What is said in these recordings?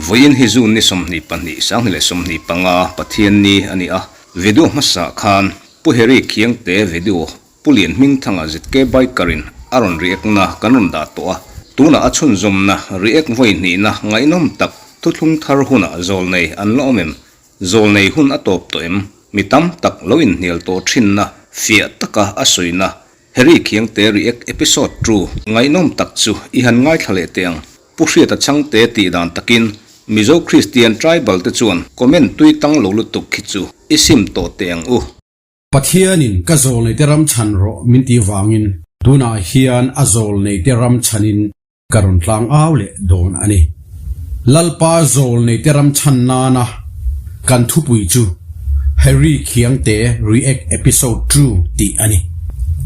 Vawiin hi June ni 22, 2025, Pathianni a ni a. Video hmasa khan Pu Harry Khiangte video Pu Lian Hmingthanga ZK Biker in a rawn react na kan rawn dah tawh a, tunah a chhunzawmna react vawi hnihna ngaihnawm tak thuthlung thar hunah zawlnei an la awm em? Zawlnei hun a tawp tawh em? Mi tam tak lo inhnial tawh thinna fiah taka a sawina Harry Khiangte react episode two ngaihnawm tak chu i han ngaithla leh teh ang. Pu Hriata Chhangte tih dan takin Mizo Kristian tribal te chuan comment tui tang lo lutuk khi chu i sim tawh teh ang u. Pathianin ka zawlneite ram chhan rawh min tih vangin tunah hian a zawlneite ram chhanin ka rawn tlang au leh dawn a ni. Lalpa zawlneite ram chhan nana kan thupui chu Harry Khiangte React Episode ii tih a ni.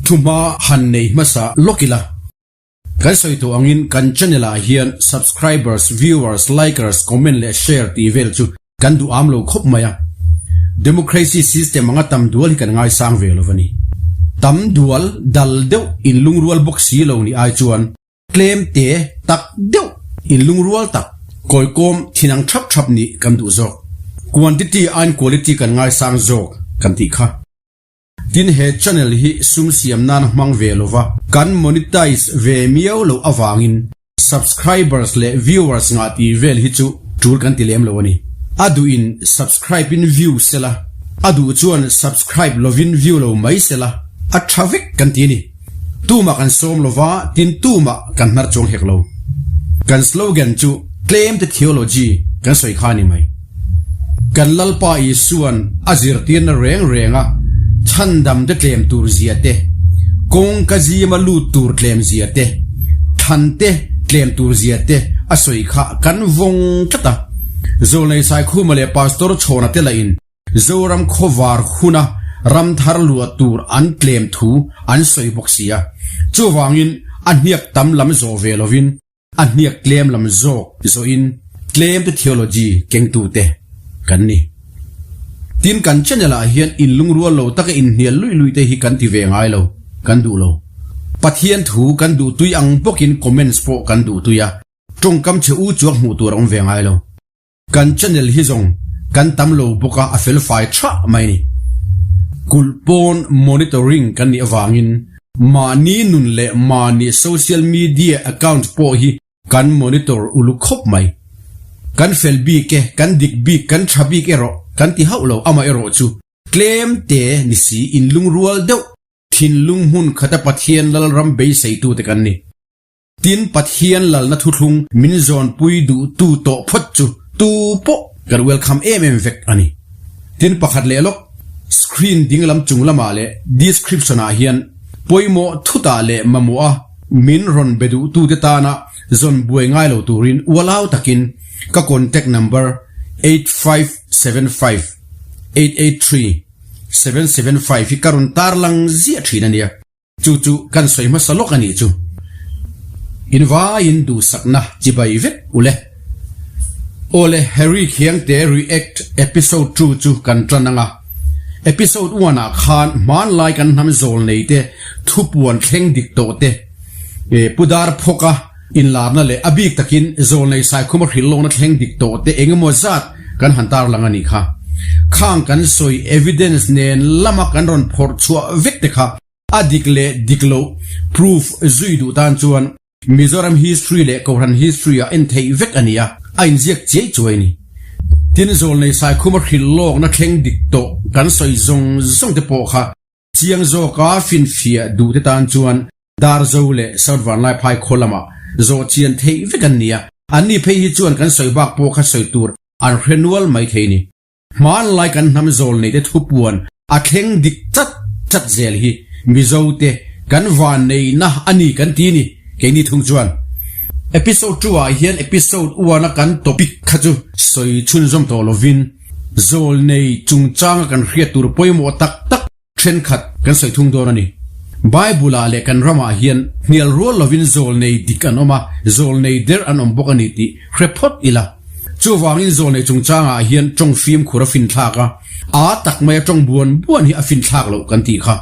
Thuhma han nei hmasa lawk ila. Kan sawi tawh angin kan channel ah hian subscribers, viewers, likers, comment leh share tih vel chu kan duh am lo khawp mai a. Democracy system anga tam dual hi kan ngaisang ve lo a ni. Tam dual dal deuh in lungrual bawk si lo ni ai chuan tlem te tak deuh in lungrual tak kawikawm thinang thap thap nih kan duh zawk. Quantity aiin quality kan ngaisang zawk kan tih kha. Tin he channel hi sum siam nan hmang ve lova kan monetize ve miau loh avangin subscribers leh viewers ngah tih vel hi chu tul kan ti lem lo a ni. A duh in subscribe in view sela, a duh chuan subscribe lovin view lo mai sela a tha vek kan ti a ni. Tumah kan sawm lova tin tumah kan hnar chuang hek lo. Kan slogan chu tlem te theology kan sawi kha a ni mai. Kan Lalpa Isua'n a zirtirna reng renga chhandam te tlem tur zia te, kawngka zima lut tur tlem zia te, thlan te tlem tur zia te a sawi kha kan vawng tlat a. Zawlnei Saikhuma leh Pastor Chhawna te lahin Zoram khawvar huna ram thar luah tur an tlem thu an sawi bawk si a. Chuvangin a hniak tam lam zawh ve lovin a hniak tlem lam zawk zawhin tlem te theology kengtute kan ni. Tin kan channel ah hian inlungrual lo taka inhnial luih luih te hi kan ti ve ngai lo, kan duh lo. Pathian thu kan duh tui ang bawkin comments pawh kan duh tui a, tawngkam che u chuak hmuh tur a awm ve ngai lo. Kan channel hi zawng kan tam lo bawk a, a fel fai tha mai ni. Kulh pawn monitoring kan nih avangin mahni nun leh mahni social media account pawh hi kan monitor uluk khawp mai. Kan fel bik e, kan dik bik, kan tha bik erawh kan ti hauh lo, amaherawh chu tlem te ni si inlungrual deuh thinlung hmun khata Pathian Lalram beiseitute kan ni. Tin, Pathian lalna thuthlung min zawnpui duhtu tawh phawt chu tu pawh kan welcome em em vek a ni. Tin, pakhat leh lawk, screen ding lam chung lamah leh description ah hian pawimawh thutah leh mamawh a min rawn be duhtute tana zawn buai ngai lo turin ualau takin ka contact number 8575 883 775 hi ka rawn tarlang ziah thin a nia. Chu chu kan sawi hmasa lawk a nih chu. In vaiin duhsakna chibai vek u le. Awle Harry Khiangte React Episode ii chu kan tan ang a. Episode one ah khan hmanlai kan hnam zawl nei te thupuan thleng dik tawh te, Pu Dar Phawka inlarna leh a bik takin Zawlnei Saikhuma hrilhlawkna thleng dik tawh te engemaw zat kan han tarlang a nih kha. Khang kan sawi evidence nen lama kan rawn phawrh chhuah vek te kha a dik leh dik loh proof zui duh tan chuan Mizoram history leh Kohhran history ah en theih vek a ni a, a inziak chiai chuai a ni. Tin Zawlnei Saikhuma hrilhlawkna thleng dik tawh kan sawi zawng zawng te pawh kha chiang zawka finfiah duh te tan chuan Darzo leh South Vanlaiphai khaw lamah zawh chian theih vek an ni a, anni phei hi chuan kan sawi bak pawh kha sawi tur an hre nual mai thei ni. Hmanlai kan hnam zawl neite thupuan a thleng dik chat chat zel hi Mizote kan vanneihna a ni kan ti ni keini thung chuan. Episode two ah hian episode one a kan topic kha chu sawi chhunzawm tawh lovin zawl nei chungchanga kan hriat tur pawimawh tak tak Thenkhat kan sawi thung dawn a ni. Bible-ah leh kan ramah hian hnial rual lovin zawlnei dik an awm a, zawlnei der an awm bawk a ni tih hre phawt ila. Chuvangin zawlnei chungchangah hian tawng fimkhur a finthlak a, aa tak maia tawng buan buan hi a finthlak loh kan tih kha.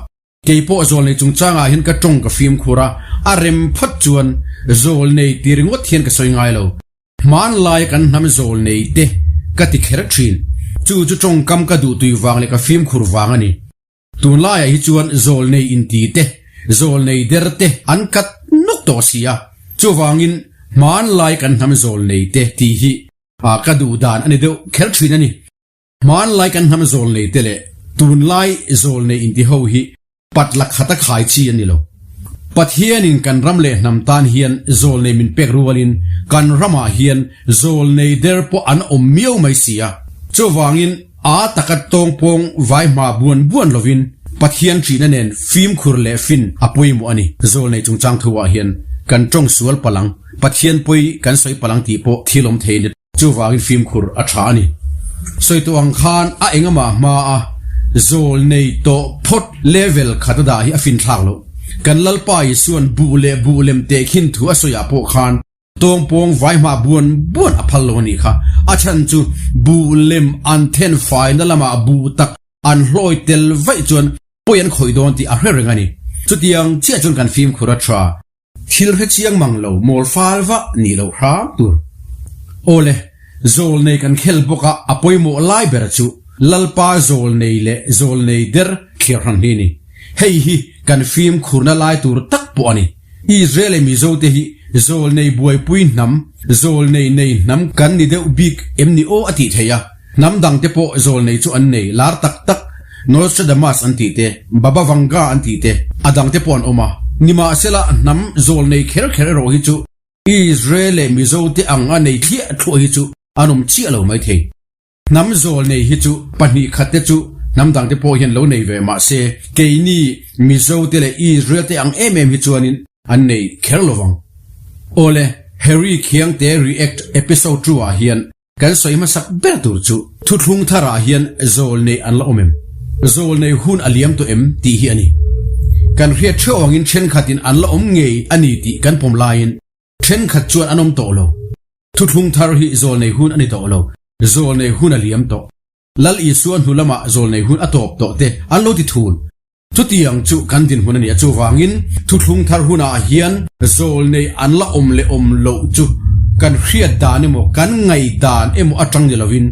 Kei pawh zawlnei chungchangah hian ka tawng ka fimkhur a, a rem phawt chuan zawlnei ti ringawt hian ka sawi ngai lo. Hmanlaia kan hnam zawlnei te ka ti kher thin. Chu chu tawngkam ka duhtui vang leh ka fimkhur vang a ni. Tunlaiah hi chuan zawlnei inti te, zawlnei der te an kat nuk tawh si a. Chuvangin hmanlai kan hnam zawlnei te tih hi ka duh dan a ni deuh kher thin a ni. Hmanlai kan hnam zawlnei te leh tunlai zawlnei inti ho hi pat la khata khai chi a ni lo. Pathianin kan ram leh hnam tan hian zawlnei min pek rualin kan ramah hian zawlnei der pawh an awm miau mai si a. Chuvangin a taka tawngpawng vai hma buan buan lovin Pathian ṭihna nen fimkhur leh fin a pawimawh a ni. Zawlnei chungchang thuah hian kan ṭawng sual palang, Pathian pawi kan sawi palang tih pawh thil awm thei a ni. Chuvangin fimkhur a tha a ni. Sawi tawh ang khan a engamah hma a zawl nei tawh phawt level khat a dah hi a finthlak loh. Kan Lalpa Isuan buh leh buh lem teh khin thu a sawiah pawh khan tawngpawng vai hmah buan buan a phal lo a nih kha. A chhan chu buh lem an then faina lamah buh tak an hlawi tel vaih chuan pawi an khawih dawn tih a hre reng a ni. Chutiang chiah chuan kan fimkhur a tha. Thil hre chiang mang lo mawl fal vah nih loh hram tur. Awle, zawlnei kan khel bawk a, a pawimawh lai ber chu Lalpa zawlnei leh zawlnei der thliar hran hi a ni. Hei hi kan fimkhurna lai tur tak pawh a ni. Israel leh Mizo te hi zawlnei buaipui hnam, zawlnei nei hnam kan ni deuh bik em ni aw a tih theih a. Hnam dang te pawh zawlnei chu an nei lar tak tak, Nostradamus an tih te, Baba Vanga an tih te, a dang te pawh an awm a. Nimahsela hnam zawlnei kher kher erawh hi chu Israel leh Mizo te ang a nei thliah thluah hi chu an awm chiah lo mai thei. Hnam zawlnei hi chu 2 khat te chu hnam dang te pawh hian lo nei ve mah se keini Mizo te leh Israel te ang em em hi chuanin an nei kher lo vang. Awle, Harry Khiangte React episode 2 ah hian Kan sawi hmasak ber tur chu thuthlung tharah hian zawlnei an la awm em? Zawlnei hun a liam tawh em? tih hi a ni. Kan hriat theuh angin thenkhatin an la awm ngei a ni tih kan pawm laiin thenkhat chuan an awm tawh lo. Thuthlung thar hi zawlnei hun a ni tawh lo, zawlnei hun a liam tawh. Lal Isua hnu lamah zawlnei hun a tawp tawh te an lo ti thun. Chutiang chu kan dinhmun a ni a, chuvangin thuthlung thar hunah hian zawlnei an la awm leh awm loh chu kan hriat dan emaw kan ngaih dan emaw atang ni lovin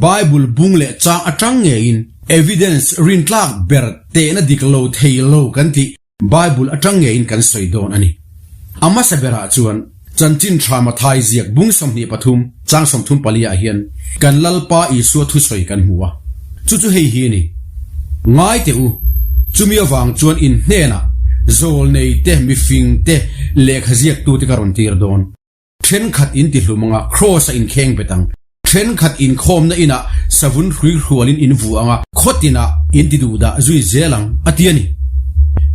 Bible bung leh chang atang ngeiin evidence rintlak ber tehna dik lo thei lo kan tih Bible atang ngeiin kan sawi dawn a ni. A hmasa berah chuan Chanchin Tha Mathai ziak bung 23 chang 34 ah hian kan Lalpa Isua thusawi kan hmu a. Chu chu hei hi a ni, Ngai teh u, chumi avang chuan in hnenah zawlnei te, mifing te, lehkha ziaktute ka rawn tir dawn. Thenkhat in ti hlum anga Kraws-a inkheng bet ang. Thenkhat inkhawmna inah savun hrui hrualin in vu anga khawtinah in ti duh dah zui zel ang, a ti a ni.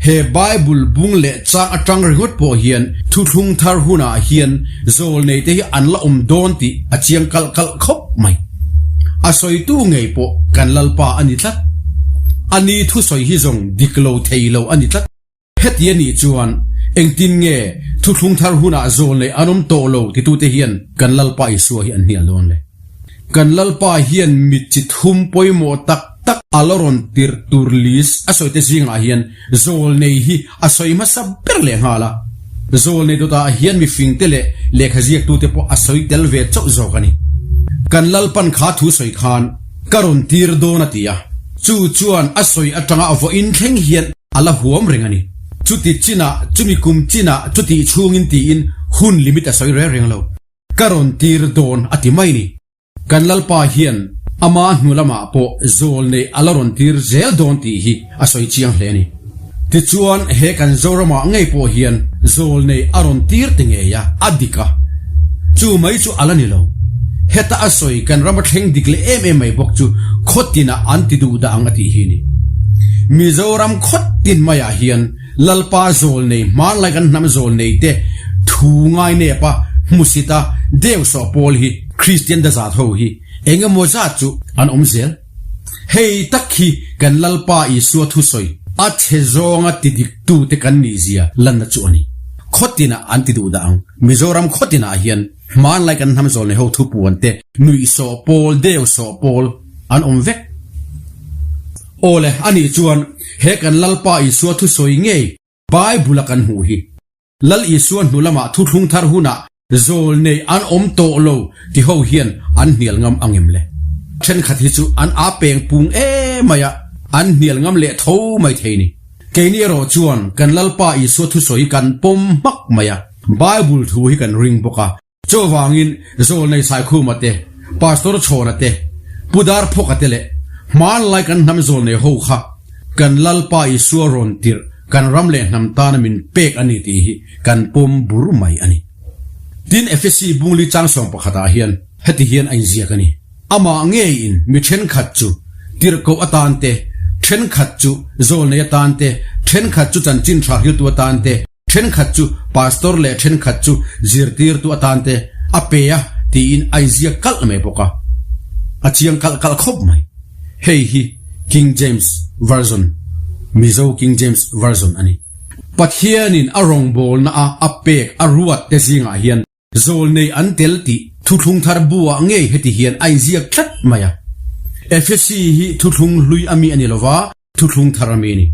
He Bible bung leh chang atang ringawt pawh hian thuthlung thar hunah hian zawlneite hi an la awm dawn tih a chiang kalh kalh khawp mai. A sawitu ngei pawh kan Lalpa a ni tlat. A ni thusawi hi zawng dik lo thei lo a ni tlat. Heti a nih chuan engtin nge thuthlung thar hunah zawlnei an awm tawh lo titute hian kan Lalpa Isua hi an hnial dawn le? Kan Lalpa hian mit chi thum pawimawh tak tak a la rawn tirh tur list a sawite zingah hian zawlnei hi a sawi hmasa ber leh nghal a. Zawlnei dawtah hian mifingte leh lehkha ziaktute pawh a sawi tel ve chauh zawk a ni. Kan Lalpan kha thu sawi khan ka rawn tir dawn a ti a, chu chuan a sawi atanga a vawiin thleng hian A la huam reng a ni. Chuti chinah, chumi kum chinah, chutih chhungin tiin hun limit a sawi reng reng lo. Ka rawn tir dawn a ti mai ni. Kan Lalpa hian ama hnu lamah pawh zawl neih a la rawn tir zel dawn tih hi a sawi chiang hle a ni. Tichuan he kan Zoramah ngei pawh hian zawl neih a rawn tir ti ngei a, a dik a. Chu mai chu a la ni lo. Heta a sawi kan rama thleng dik leh em em mai bawk chu khaw tinah an ti duh dah ang a tih hi ni. Mizoram khaw tin maiah hian Lalpa zawl nei hmanlai kan hnam zawl nei te thu ngai nep a hmusit a deu sawh pawl hi Kristian dazat ho hi eng emaw zat chu an awm zel. Hei tak hi kan Lalpa Isua thusawi a chhe zawnga ti dik tute kan nih zia lanna chu a ni. Khaw tinah an ti duh dah ang. Mizoram khaw tinah hian hmanlai kan hnam zawl nei ho thupuan te nuih sawh pawl, deu sawh pawl an awm vek. Awle, anih chuan he kan Lalpa Isua thusawi ngei Bible-a kan hmuh hi. Lal Isua hnu lamah thuthlung thar hunah zawl nei an awm tawh lo ti ho hian an hnial ngam ang em le? Thenkhat hi chu an aa peng pung em mai a, an hnial ngam leh tho mai thei ni. Keini erawh chuan kan Lalpa Isua thusawi kan pawm hmak mai a, Bible thu hi kan ring bawk a, Chuvangin Zawlnei Saikhuma te, Pastor Chhawna te, Pu Darphawka te leh hmanlai kan hnam zawlnei ho kha kan Lalpa Isua rawn tirh kan ram leh hnam tana min pek a ni tih hi kan pawm bur mai a ni. Tin, Efesi bungli changsawng pakhatah hian heti hian a inziak a ni, Amah ngeiin mi thenkhat chu tirhkoh atan te, thenkhat chu zawlnei atan te, thenkhat chu chanchin tha hriltu atan te, Thenkhat chu pastor leh thenkhat chu zirtirtu atan te a pe a tiin a inziak kalh mai bawk a, a chiang kalh kalh khawp mai. Hei hi King James Version, Mizo King James Version a ni. Pathianin a rawngbawlna a a pek a ruat te zingah hian zawlnei an tel tih thuthlung thar bu-ah ngei heti hian a inziak tlat mai a. Efesi hi thuthlung hlui a mi a ni lova, thuthlung thar a mi a ni.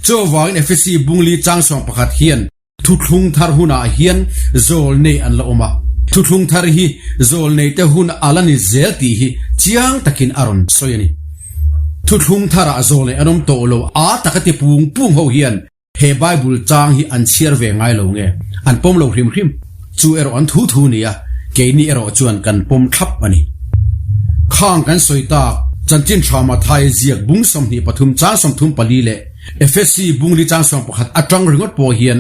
Chuvangin Efesi bungli changsawng pakhat hian thuthlung thar hunah hian zawlnei an la awm a, thuthlung thar hi zawlneite hun a la ni zel tih hi chiang takin a rawn sawi a ni. Thuthlung tharah zawlnei an awm tawh lo a taka ti pung pung ho hian he Bible chang hi an chhiar ve ngai lo nge an pawm lo hrim hrim. Chu erawh an thu thu nia, keini erawh chuan kan pawm thlap a ni. Khang kan sawi tak, Chanchin Tha Mathai ziak bung 23 chang 34 leh Efesi bung li chang 11 atang ringawt pawh hian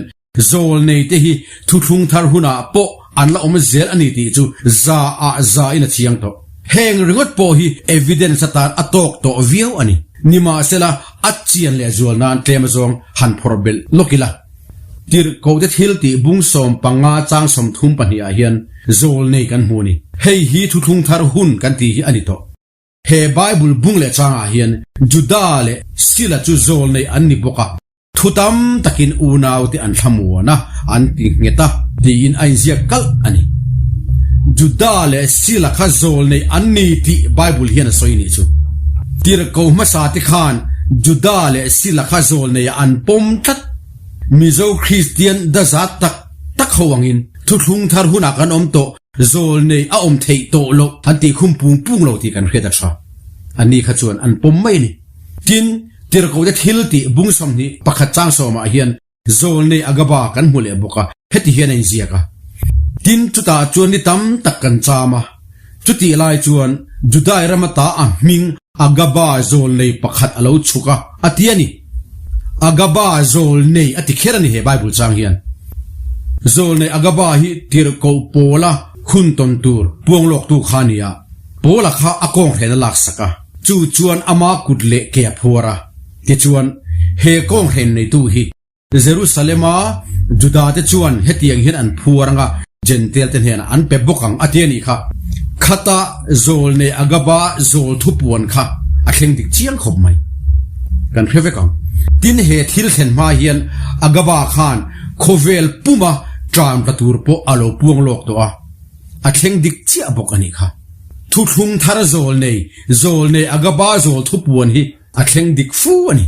zawl nei te hi thuthlung thar hunah pawh an la awm zel a ni tih chu za ah za in a chiang tawh. Heng ringawt pawh hi evidence atan a tawk tawh viau a ni. Nimahsela a chian leh zual nan tlem azawng han phawrh belh lawk ila. Tirhkohte thil tih bung 15 chang 32 ah hian zawl nei kan hmu a ni. Hei hi thuthlung thar hun kan tih hi a ni tawh. He Bible bung leh changah hian Juda leh Sila chu zawl nei an ni bawk a, thu tam takin unaute an thlamuan a, an ti nghet a, tiin a inziak kalh a ni. Juda leh Sila kha zawl nei an ni tih Bible hian a sawi nih chu. Tirhkoh hmasa te khan Juda leh Sila kha zawl neiah an pawm tlat. Mizo Kristian dazat tak tak ho angin thuthlung thar hunah kan awm tawh, zawl nei a awm theih tawh loh an tih khum pung pung lo tih kan hriat a tha. Anni kha chuan an pawm mai a ni. Tin, Tirhkohte thil tih bung 21 chang sawmah hian Zawlnei Agaba kan hmu leh bawk a, heti hian a inziak a. Tin, chutah chuan ni tam tak kan cham a. Chutih lai chuan Judai rama ta a hming Agaba zawlnei pakhat a lo chhuk a, a ti a ni. Agaba zawlnei a ti kher a ni he Bible chang hian. Zawlnei Agaba hi tirhkoh Paula hun tawn tur puang lawktu kha a ni a. Paula kha a kawnghren a laksak a, chu chuan ama kut leh ke a phuar a. Tichuan, he kawnghren neitu hi Jerusalema Judate chuan hetiang hian an phuar ang a, Jentail-te hnenah an pe bawk ang, a ti a nih kha. Khata zawl nei Agaba zawl thupuan kha a thleng dik chiang khawp mai. Kan hre vek ang. Tin, he thil thlen hma hian Agaba khan khawvel puma ṭan tla tur pawh a lo puang lawk tawh a, a thleng dik chiah bawk a nih kha. Thuthlung thar zawl nei, zawl nei Agaba zawl thupuan hi A thleng dik fu a ni.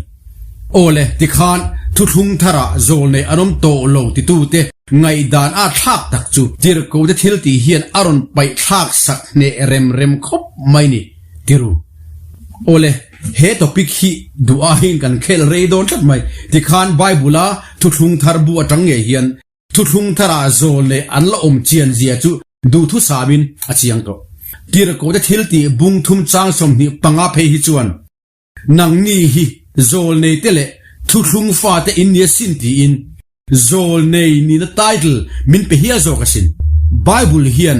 Awle, tikhan thuthlung tharah zawl nei an awm tawh lo titute ngaihdan a thlak tak chu tirhkohte thil tih hian a rawn paih thlak sak hneh rem rem khawp mai ni, tiru. Awle, he topic hi duh aiin kan khel rei dawn tlat mai. Tikhan Bible-a thuthlung thar bu atang ngei hian Thuthlung tharah zawl leh an la awm chian zia chu duhthusamin a chiang tawh. Tirhkohte thil tih bung thum chang 25 phei hi chuan, Nangni hi zawl neite leh thuthlung fate in ni asin tiin zawl nei nihna title min pe hial zawk asin. Bible hian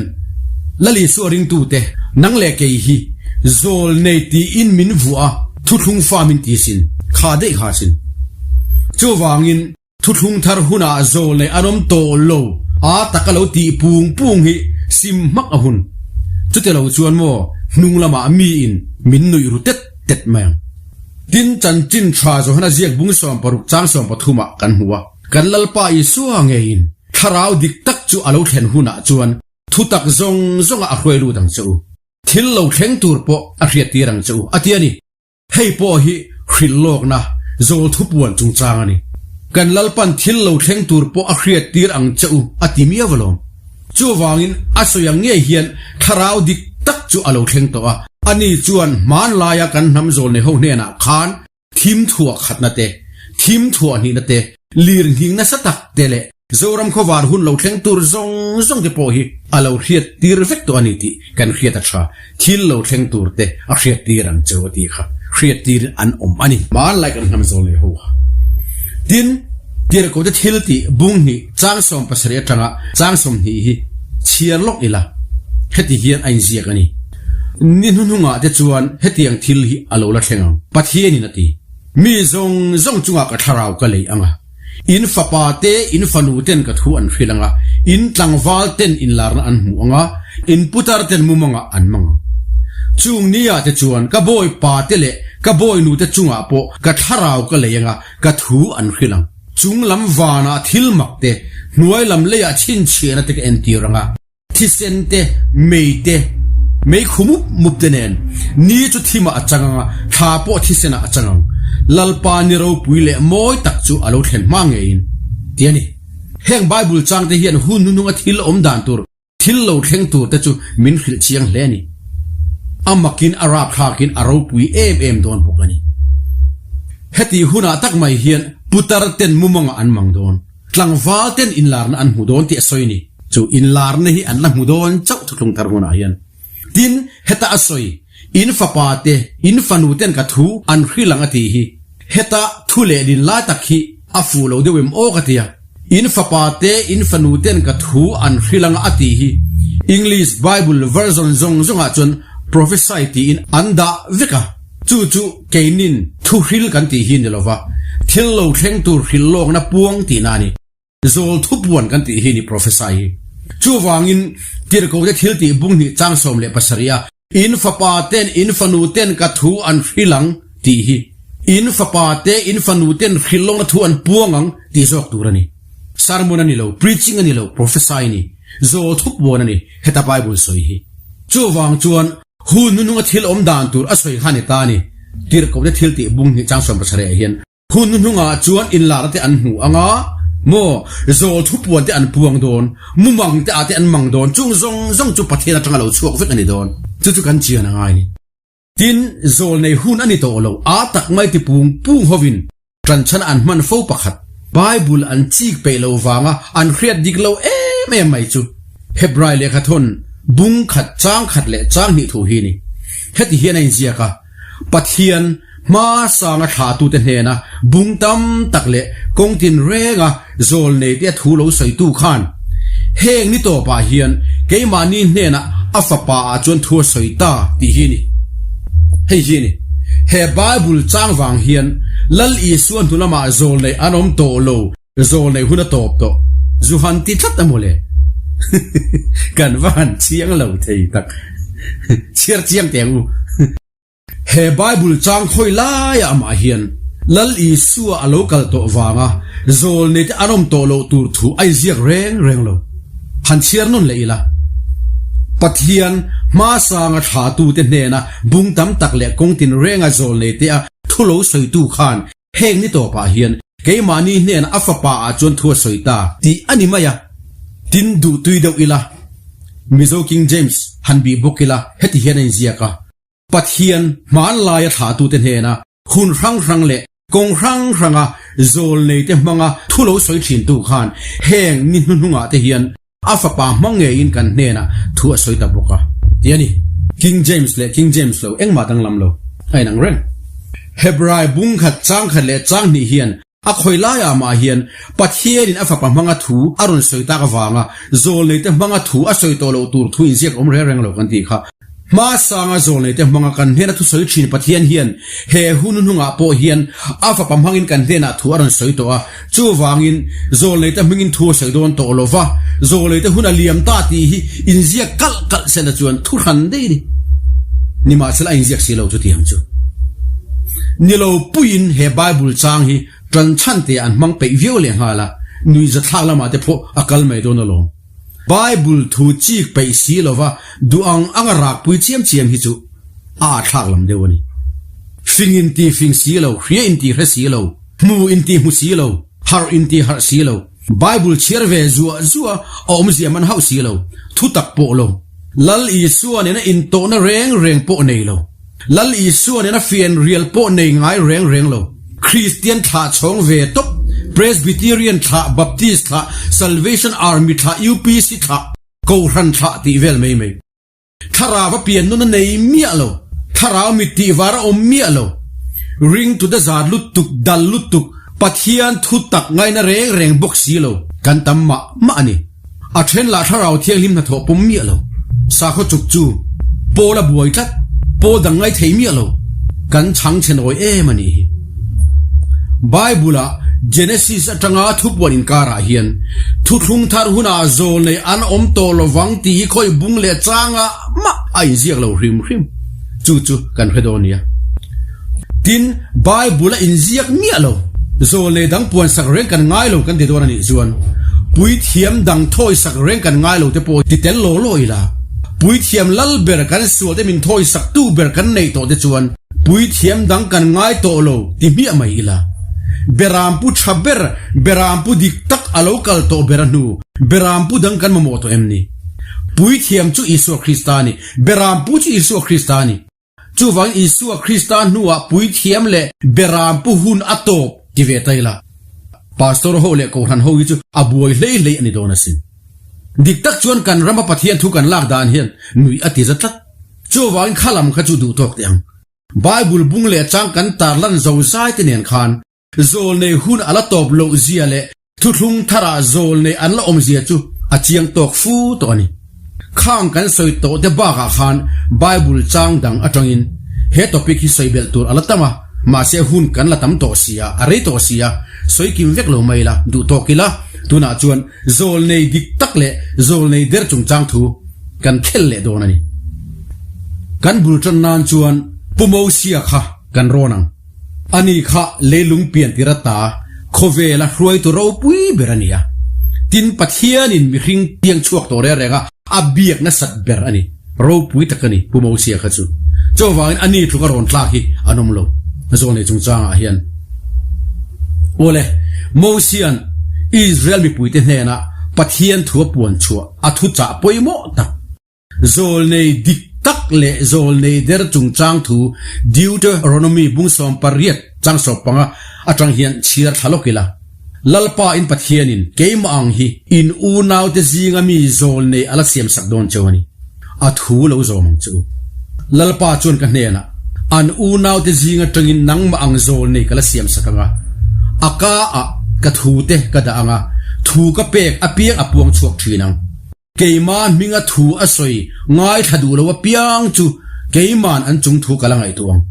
Lal Isua ringtute nang leh kei hi zawl nei tiin min vuah a, thuthlung fa min ti asin, kha daih kha asin. Chuvangin Thuthlung thar hunah zawl nei an awm tawh lo a taka lo tih pung pung hi sim hmak a hun. Chute lo chuan maw hnung lamah miin min nuih ru tet tet mai ang. Tin, chanchin tha Johana ziak bung 60 chang 13 ah kan hmu a, kan Lalpa Isua ngeiin thlarau dik tak chu a lo thlen hunah chuan thutak zawng zawngah a hruai lut ang che u. Thil lo thleng tur pawh a hriattir ang che u, a ti a ni. Hei pawh hi Hrilh lawkna zawl thupuan chungchang a ni. Kan Lalpan thil lo thleng tur pawh a hriat tir ang che u a ti miau alawm. Chuvangin a sawi ang ngei hian thlarau dik tak chu a lo thleng tawh a. Ani chuan hmanlaia kan hnam zawl nei ho hnenah khan thim thuah khatna te, thim thuah hnihna te, lir nghing nasa tak te leh Zoram khawvar hun lo thleng tur zawng zawng te pawh hi a lo hriat tir vek tawh a ni tih kan hriat a tha. Thil lo thleng tur te a hriat tir ang chu a tih kha hriat tir an awm a ni. Hmanlai kan hnam zawl nei ho kha. Tin, Tirhkohte thil tih bung hnih chang 70 atanga chang 20 hi chhiar lawk ila heti hian a inziak a ni. Ni hnuhnungah te chuan hetiang thil hi a lo la thleng ang, Pathianin a ti. Mi zawng zawng chungah ka thlarau ka lei ang a. In fapa te, in fanu ten ka thu an hrilh ang a, in tlangval ten inlarna an hmu ang a, in putar ten mumangah an mang ang. Chung nia te chuan ka bawi pa te leh ka bawi nu te chungah pawh ka thlarau ka lei ang a, ka thu an hrilh ang. Chung lam vanah thil mak te, hnuai lam leiah chhinchhiahna te ka entir ang a. Thisen te, mei te, mei khu mup mup te nen, ni chu thimah a chang ang a, thla pawh thisenah a chang ang. Lalpa ni ropui leh mawi tak chu a lo thlen hma ngeiin, ti a ni. Heng Bible changte hian hun hnuhnunga thil awm dan tur, thil lo thleng tur te chu min hrilh chiang hle a ni. A makin a rapthlakin a ropui em em dawn bawk a ni. Heti hunah tak mai hian putar ten mumangah an mang dawn. Tlangval ten inlarna an hmu dawn tih a sawi a ni. Chu inlarna hi an la hmu dawn chauh thuthlung thar hunah hian. Tin, heta a sawi, In fapa te, in fanu ten ka thu an hrilh ang a tih hi, heta thu leh din lai tak hi a fuh lo deuh em aw ka ti a. In fapa te, in fanu ten ka thu an hrilh ang a tih hi English Bible version zawng zawngah chuan prophesy tiin an dah vek a. Chu chu keinin thu hril kan tih hi ni lova, thil lo thleng tur hrilh lawkna puang tihna a ni. Zawl thupuan kan tih hi ni prophesy hi. Chuvangin, Tirhkohte thil tih bung hnih chang 17 a, In fapa ten, in fanu ten ka thu an hril ang tih hi, in fapa te, in fanu ten hrilh lawkna thu an puang ang tih zawk tur a ni. Sermon a ni lo, preaching a ni lo, prophesy a ni. Zawl thupuan a ni, heta Bible sawi hi. Chuvang chuan, Hun hnuhnunga thil awm dan tur a sawi kha ni ta a ni. Tirhkohte thil tih bung hnih chang 70 ah hian hun hnuhnungah chuan inlarna te an hmu ang a, maw, zawl thupuan te an puang dawn, mumang te ah te an mang dawn, chung zawng zawng chu Pathian atanga lo chhuak vek a ni dawn. Chu chu kan chian a ngai ni. Tin, zawl nei hun a ni tawh lo, a tak mai ti pung pung hovin Ṭanchhan an hman fo pakhat. Bible an chik peih lo vanga an hriat dik lo em em mai chu Hebrai lehkhathawn bung khat chang khat leh chang hnih thu hi a ni. Heti hian a inziak a, Pathian hma sanga thlahtute hnena bung tam tak leh kawng tinrenga zawl nei te a thu lo sawitu khan heng ni tawpah hian keimahni hnenah a fapa ah chuan thu a sawi ta tih hi a ni. Hei hi a ni. He Bible chang vang hian Lal Isua hnu lamah zawl nei an awm tawh lo, zawl nei hun a tawp tawh. Zu han ti tlat a mawle. Kan va han chiang lo thei tak. Chhiar chiang teh ang u. He Bible chang khawi laiah amah hian Lal Isua a lo kal tawh vanga zawlnei te an awm tawh loh tur thu a inziak reng reng lo. Han chhiar nawn leh ila. Pathian hmasanga thlatute hnena bung tam tak leh kawng tinrenga zawlnei te a thu lo sawitu khan heng ni tawpah hian keimahni hnena a fapa ah chuan thu a sawi ta tih a ni mai a. Tin duhtui deuh ila. Mizo King James han bih bawk ila heti hian a inziak a. Pathian hmanlaia thlahtute hnena hun hrang hrang leh kawng hrang hranga zawlneite hmanga thu lo sawi thintu khan heng ni hnuhnungah te hian a fapa hmang ngeiin kan hnenah thu a sawi ta bawk a ti a ni. King James leh King James lo engmah danglam lo a inang reng. Hebrai bung khat chang khat leh chang hnih hian A khawi laiah mah hian Pathianin a fapa hmanga thu a rawn sawi tak avanga zawlneite hmanga thu a sawi tawh loh tur thu inziak awm reng reng lo kan tih kha. Hmasanga zawlneite hmanga kan hnena thu sawi thin Pathian hian he hun hnungah pawh hian a fapa hmangin kan hnenah thu a rawn sawi tawh a, chuvangin zawlneite hmingin thu a sawi dawn tawh lo va, zawlneite hun a liam ta tih hi inziak kalh kalh sela chuan thu hran daih a ni. Nimahsela a inziak si lo chutiang chu. Ni lo puiin he Bible chang hi tan chhan te an hmang peih viau leh nghal a, nuihzathlak lamah te pawh a kal mai dawn alawm. Bible thu chik peih si lova duh ang anga rakpui chiam chiam hi chu a athlak lam deuh a ni. Fing inti fing si lo, hria inti hre si lo, hmu inti hmu si lo, harh inti harh si lo, Bible chhiar ve zuah zuah a awmzia man hauh si lo, thutak pawh lo, Lal Isua nena intawhna reng reng pawh nei lo, Lal Isua nena fianrial pawh nei ngai reng reng lo, Kristian thlah chhawng ve tawp, Presbyterian thlah, Baptist thlah, Salvation Army thlah, UPC thlah, Kohhran thlah tih vel mai mai. Thlarau a pian nun a nei miah lo, thlarau mit tih var a awm miah lo. Ringtute zat lutuk, dal lutuk, Pathian thu tak ngaina reng reng bawk si lo kan tam mah mah a ni. A then lah thlarau thianghlim hnathawh pawm miah lo. Sakhaw chuk chu pawl a buai tlat, pawl dang ngai thei miah lo. Kan chhang chhe nawi em a nih hi. Bible-ah Genesis atanga thupuan inkarah hian thuthlung thar hunah zawlnei an awm tawh lovang tih hi khawi bung leh changah mah a inziak lo hrim hrim. Chu chu kan hre dawn nia. Tin, Bible a inziak miah lo. Zawlnei dang puansak reng kan ngai lo kan ti dawn a nih chuan puithiam dang thawisak reng kan ngai lo te pawh ti tel law law ila. Puithiam lal ber kan sual te min thawisak tu ber kan neih tawh te chuan Puithiam dang kan ngai tawh lo ti hmiah mai ila. Berampu tha ber, berampu dik tak a lo kal tawh ber a hnu, berampu dang kan mamawh tawh em ni? Puithiam chu Isua Krista a ni, berampu chu Isua Krista a ni. Chuvangin Isua Krista hnuah puithiam leh berampu hun a tawp ti ve ta ila. Pastor ho leh Kohhran ho hi chu a buai hlei hlei a ni dawn asin. Dik tak chuan kan rama Pathian thu kan lak dan hian nuih a ti za tlat. Chuvangin kha lam kha chu duh tawk teh ang. Bible bung leh chang kan tarlan zo zai te nen khan zawlnei hun a la tawp loh zia leh thuthlung tharah zawlnei an la awm zia chu a chiang tawk fu tawh a ni. Khang kan sawi tawh te bakah khan Bible chang dang atangin he topic hi sawi belh tur a la tam a, mahse hun kan la tam tawh si a, a rei tawh si a, sawi kim vek lo mai la, duh tawk ila, tunah chuan Zawlnei dik tak leh zawlnei der chungchang thu kan khel leh dawn a ni. Kan bul tan nan chuan Pu Mosia kha kan rawn ang. Ani kha leilung pian tir ata khawvela hruaitu ropui ber a ni a. Tin, Pathianin mihring piang chhuak tawh reng reng a, a biak nasat ber a ni. Ropui tak a ni Pu Mosia kha chu. Chuvangin a ni tluk a rawn tlak hi an awm lo zawlnei chungchangah hian. Awle, Mosia'n Israel mipuite hnenah Pathian thu a puan chhuah a thuchah pawimawh tak, zawlnei dik tak leh zawlnei der chungchang thu Deuteronomy bung 18 chang 15 atang hian chhiar thla lawk ila. Lalpa in Pathianin keimah ang hi in unaute zinga mi zawl nei a la siamsak dawn cheu a ni. A thu lo zawm ang che u. Lalpa chuan ka hnenah, An unaute zing atangin nangmah ang zawl nei ka la siamsak ang a, a ka ah ka thute ka dah ang a, thu ka pek apiang a puang chhuak thin ang. Keimah hminga thu a sawi ngaithla duh lo apiang chu keima'n an chung thu ka la ngaihtuah ang.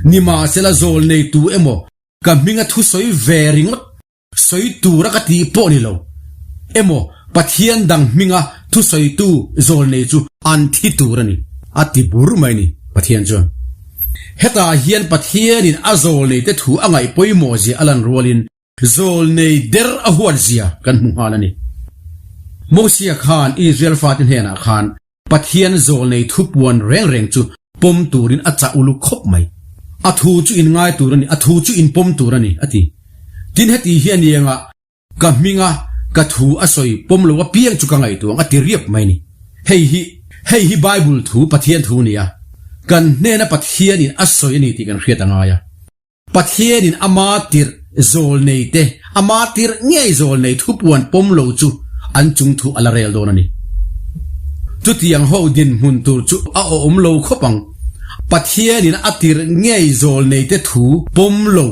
Nimahsela zawl neitu emaw Ka hminga thu sawi ve ringawt sawi tura ka tih pawh ni lo emaw Pathian dang hminga thu sawitu zawl nei chu an thi tur a ni, a ti bur mai ni Pathian chuan. Hetah hian Pathianin a zawl neite thu a ngaih pawimawh zia a lan rualin zawl nei der a huat zia kan hmu nghal a ni. Mosia khan Israel fate hnenah khan Pathian zawlnei thupuan reng reng chu pawm turin a chah uluk khawp mai. A thu chu in ngai tur a ni, a thu chu in pawm tur a ni, a ti. Tin heti hi a ni engah ka hminga ka thu a sawi pawm lo apiang chu ka ngaihtuah ang a ti riap mai ni. Hei hi, hei hi Bible thu, Pathian thu a ni a, kan hnena Pathianin a sawi a ni tih kan hriat a ngai a. Pathianin ama tirh zawlnei te, ama tirh ngei zawlnei thupuan pawm lo chu an chung thu a la rel dawn a ni. Chutiang ho dinhmun tur chu a awm lo khawp ang. Pathianin a tirh ngei zawlnei te thu pawm lo,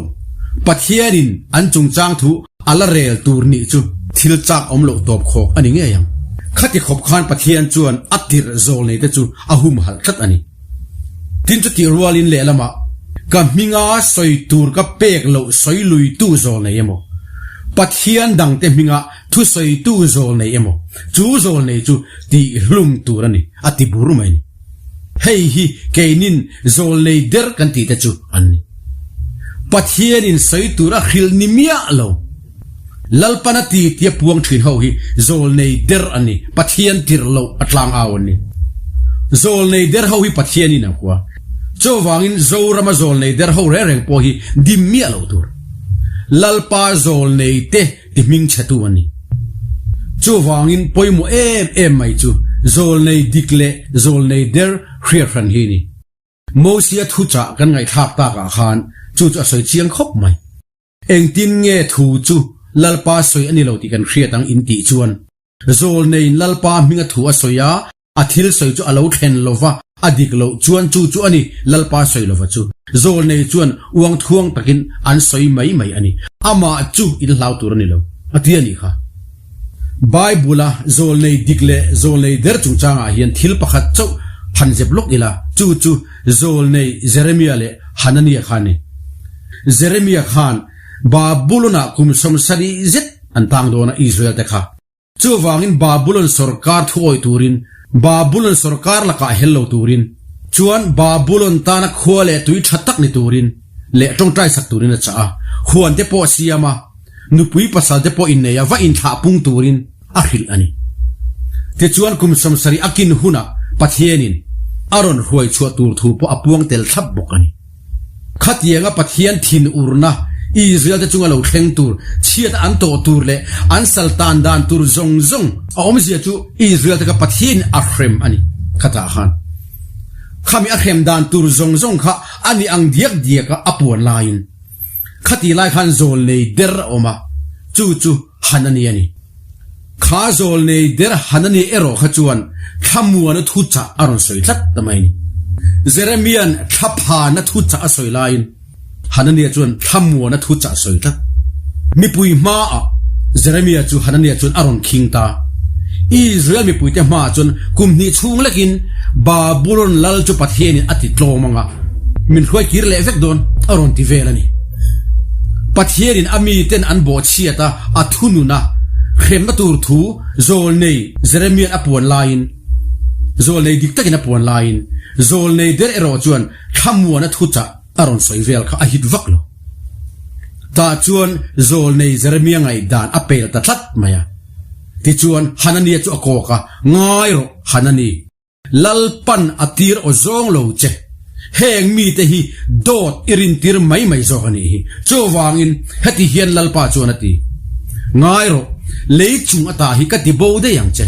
Pathianin an chungchang thu a la rel tur nih chu thil chak awm loh tawp khawk a ni ngei ang. Khati khawp khan Pathian chuan a tirh zawlnei te chu a humhalh tlat a ni. Tin chutih rualin lehlamah ka hminga sawi tur ka pek loh sawi luitu zawl nei emaw, Pathian dangte hminga thusawitu zawl nei emaw, chu zawl nei chu tihhlum tur a ni, a ti bur mai ni. Hei hi keinin zawl nei der kan tihte chu an ni. Pathianin sawi tur a hrilh ni miah lo. Lalpan a ti tia puang thin ho hi zawlnei der an ni, Pathian tirh loh a tlang au an ni. Zawlnei der ho hi Pathianin a hua. Chuvangin Zorama zawlnei der ho reng reng pawh hi dim miah loh tur. Lalpa zawlnei te ti hming chhetu an ni. Chuvangin pawimawh em em mai chu zawlnei dik leh zawlnei der hriat hran hi a ni. Mosia thuchah kan ngaihthlak takah khan chu chu a sawi chiang khawp mai. Engtin nge thu chu Lalpa sawi a ni lo tih kan hriat ang in tih chuan Zawlneiin Lalpa hminga thu a sawi a, a thil sawi chu a lo thlen lo va, a dik loh chuan chu chu a ni, Lalpa sawi lova chu. Zawlnei chuan uang thuang takin an sawi mai mai a ni. Amah chu in hlau tur a ni lo, a ti a nih kha. Bible-a zawlnei dik leh zawlnei der chungchangah hian thil pakhat chauh han zep lawk ila, chu chu zawlnei Jeremia leh Hanania kha a ni. Jeremia khan Babulon-ah kum 70 zet an tang dawn a Israel-te kha. Chuvangin Babulon sawrkar thu awih turin, Babulon sawrkar lakah hel lo turin, chuan Babulon tana khua leh tui tha tak ni turin leh tawngtai sak turin a chah a, huan te pawh a siam a, nupui pasal te pawh innei a va inthlah pung turin a hrilh a ni. Tichuan kum 70 a kin hunah Pathianin a rawn hruai chhuah tur thu pawh a puang tel thlap bawk a ni. Khatianga Pathian thin urna Israel-te chunga lo thleng tur, chhiat an tawh tur leh an sal tan dan tur zawng zawng a awmzia chu Israel-te kha Pathianin a hrem a ni. Khatah khan khami a hrem dan tur zawng zawng kha a ni ang diak diaka a puan laiin khati lai khan zawlnei der a awm a, chu chu Hanani a ni. Kha zawlnei der Hanani erawh kha chuan thlamuana thu chah a rawn sawi tlat ta mai a ni. Jeremia'n thlaphana thu chah a sawi laiin Hanania chuan thlamuana thu chah a sawi tlat. Mipui hmaah Jeremia chu Hanania chuan a rawn khing ta. Israel mipuite hmaah chuan kum hnih chhung lekin Babulon lal chu Pathianin a ti tlawm ang a, min hruai kir leh vek dawn a rawn ti vel a ni. Pathianin a miten an bawhchhiat a, A thunun a, hremna tur thu zawlnei Jeremia'n a puan laiin, zawlnei dik takin a puan laiin, zawlnei der erawh chuan thlamuana thuchah a rawn sawi vel kha a hit vak lo. Tah chuan zawlnei Jeremia ngaihdan a pel ta tlat mai a. Tichuan Hanania chu a kawk a, Ngai rawh, Hanani! Lalpan a tir aw zawng lo che. Heng mite hi dawt i rintir mai mai zawk a nih hi. Chuvangin heti hian Lalpa chuan a ti, Ngai rawh, lei chung ata hi ka ti bo daih ang che.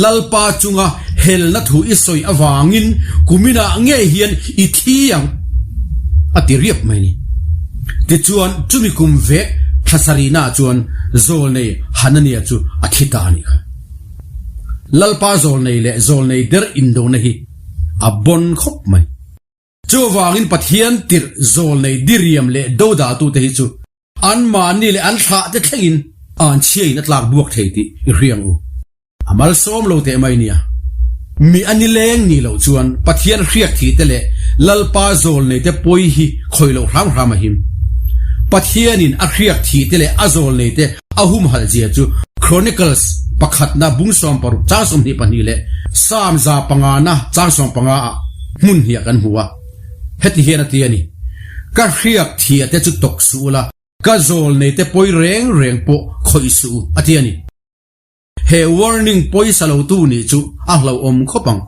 Lalpa chunga helna thu i sawi avangin kuminah ngei hian i thi ang, a ti riap mai ni. Tichuan chumi kum vek thla sarihnaah chuan Zawlnei Hanania chu a thi ta a nih kha. Lalpa zawlnei leh zawlnei der indona hi a bon khawp mai. Chuvangin Pathian tirh zawlnei diriam leh dodahtute hi chu anmahni leh an thlahte thlengin an chhiain a tlak buak thei tih i hria ang u. A malsawm lo teh mai nia. Mi a nileng nih loh chuan Pathian hriak thihte leh Lalpa zawlneite pawi hi khawih loh hram hram a him. Pathianin a hriak thihte leh a zawlneite A humhalh zia chu Chronicles pakhatna bung 16 chang 22 leh Psalm 105 na chang 15 ah hmun hniah kan hmu a. Heti hian a ti a ni, Ka hriak thia te chu tawk suh ula, ka zawl nei te pawi reng reng pawh khawih suh u, a ti a ni. He warning pawisa lo tu nih chu a hlauhawm khawp ang.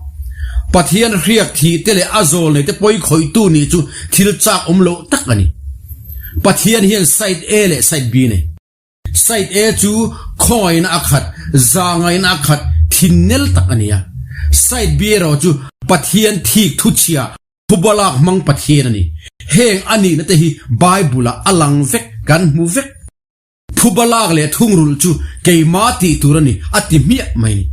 Pathian hriak thih te leh a zawl nei te pawi khawih tu nih chu thil chak awm loh tak a ni. Pathian hian side A leh side B nei. Side A chu khawngaihna a khat, zahngaihna a khat, thinnel tak a ni a. Side B erawh chu Pathian thik thuchhia, phubalak hmang Pathian a ni. Heng a nihna te hi Bible-ah a lang vek, kan hmu vek. Phubalak leh thungrulh chu keimah tih tur a ni, a ti hmiah mai ni.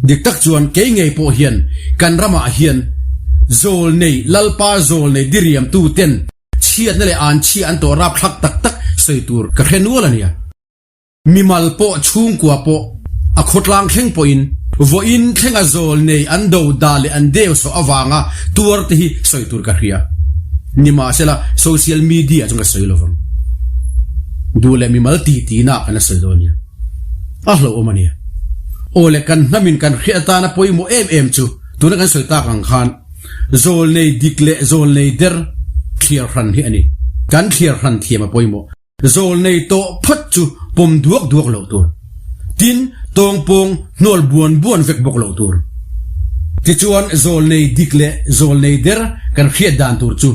Dik tak chuan kei ngei pawh hian kan ramah hian zawlnei, Lalpa zawlnei diriamtu ten Chhiatna leh an chhia an tawh rap thlak tak tak sawi tur ka hre nual a nia. Mimal pawh chhungkua pawh a khawtlang thleng pawhin vawiin thlenga zawl nei an do dah leh an deu sawh avanga tuar te hi sawi tur ka hria. Nimahsela social media chuan ka sawi lovang. Duh leh mimal ti tihna kan la sawi dawn nia. A hlauhawm a nia. Aw le kan hnamin kan hriat atana pawimawh em em chu tuna kan sawi tak ang khan Zawlnei dik leh zawlnei der thliar hran hi a ni. Kan thliar hran thiam a pawimawh. Zawlnei tawh phawt chu pawm duak duak loh tur. Tin, tawngpawng hnual buan buan vek bawk loh tur. Tichuan, zawlnei dik leh zawlnei der kan hriat dan tur chu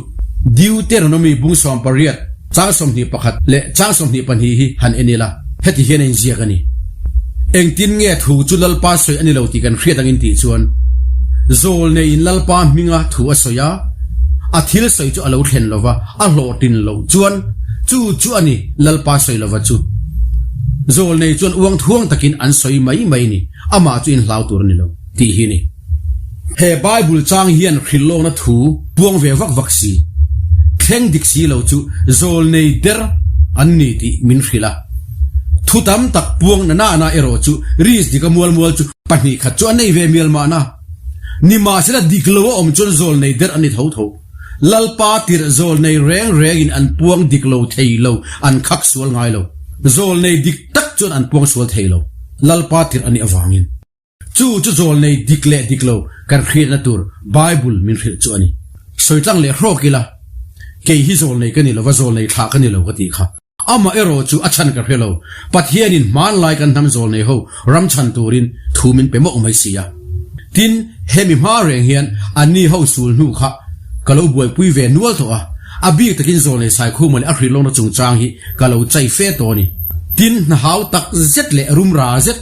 Deuteronomy bung 18, chang 21 leh chang 22 hi han en ila, heti hian a inziak a ni. Engtin nge thu chu Lalpa sawi a ni lo tih kan hriat angin tih chuan, zawlneiin Lalpa hminga thu a sawi a, a thil sawi chu a lo thlen lo va, a hlawhtlin loh chuan chu chu a ni Lalpa sawi lova chu. Zawlnei chuan uang thuang takin an sawi mai mai ni, amah chu inhlau tur a ni lo, tih hi a ni. He Bible chang hian hrilhlawkna thu puang ve vak vak si, thleng dik si lo chu zawlnei der an ni tih min hrilh a. Thu tam tak puang na nana erawh chu ris dika mual mual chu 2 khat chu a nei ve mial mahna. Nimahsela dik lo a awm chuan zawlnei der an ni tho tho. Lalpa tirh zawlnei reng rengin an puang dik lo thei lo, an khak sual ngai lo. Zawlnei dik tak chuan an puang sual thei lo, Lalpa tirh a nih avangin. Chu chu zawlnei dik leh dik lo kan hriatna tur Bible min hrilh chu a ni. Sawi tlang leh hrawk ila, kei hi zawlnei ka ni lo va, zawlnei thlah ka ni lo ka tih kha. Amah erawh chu a chhan ka hre lo, Pathianin hmanlai kan hnam zawlnei ho ram chhan turin thu min pe mawk mai si a. Tin, hemi hma reng hian anni ho sul hnu kha ka lo buaipui ve nual tawh a, a bik takin zawlnei Saikhuma leh a hrilhlawkna chungchang hi ka lo chai fe tawh a ni. Tin, hna hau tak zet leh rum ra zet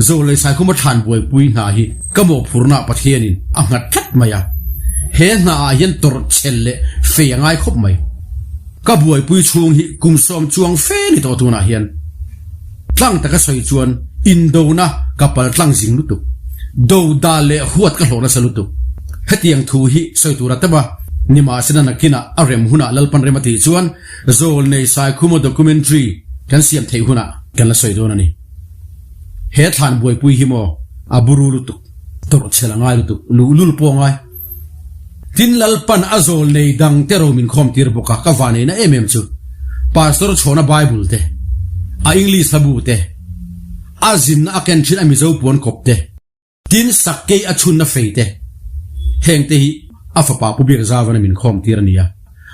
zawlnei Saikhuma thlan buaipui hna hi ka mawhphurhnaah Pathianin a nghat tlat mai a, he hnaah hian tawrh chhel leh fei a ngai khawp mai. Ka buaipui chhung hi kum sawm chuang fe ni tawh tunah hian tlang taka sawi chuan indona ka pal tlang zing lutuk, do dal leh huat ka hlawh nasa lutuk. Hetiang thu hi sawi tur a tam a, nimahsela nakinah a rem hunah Lalpan rem a tih chuan Zawlnei Saikhuma documentary kan siam theih hunah kan la sawi dawn a ni. He thlan buaipui hi maw a buru lutuk. Tawrh chhel a ngai lutuk, luhlul pawh a ngai. Tin Lalpan a zawl nei dang te ro min khawm tir bawk a, ka vaneina em em chu Pastor chhawna Bible te, a English hlabu te, a zinna a ken thin a Mizo puan kawp te, tin sakkei a chhunna fei te, heng te hi a fapa Pu Biakzavana min khawm tir a ni a,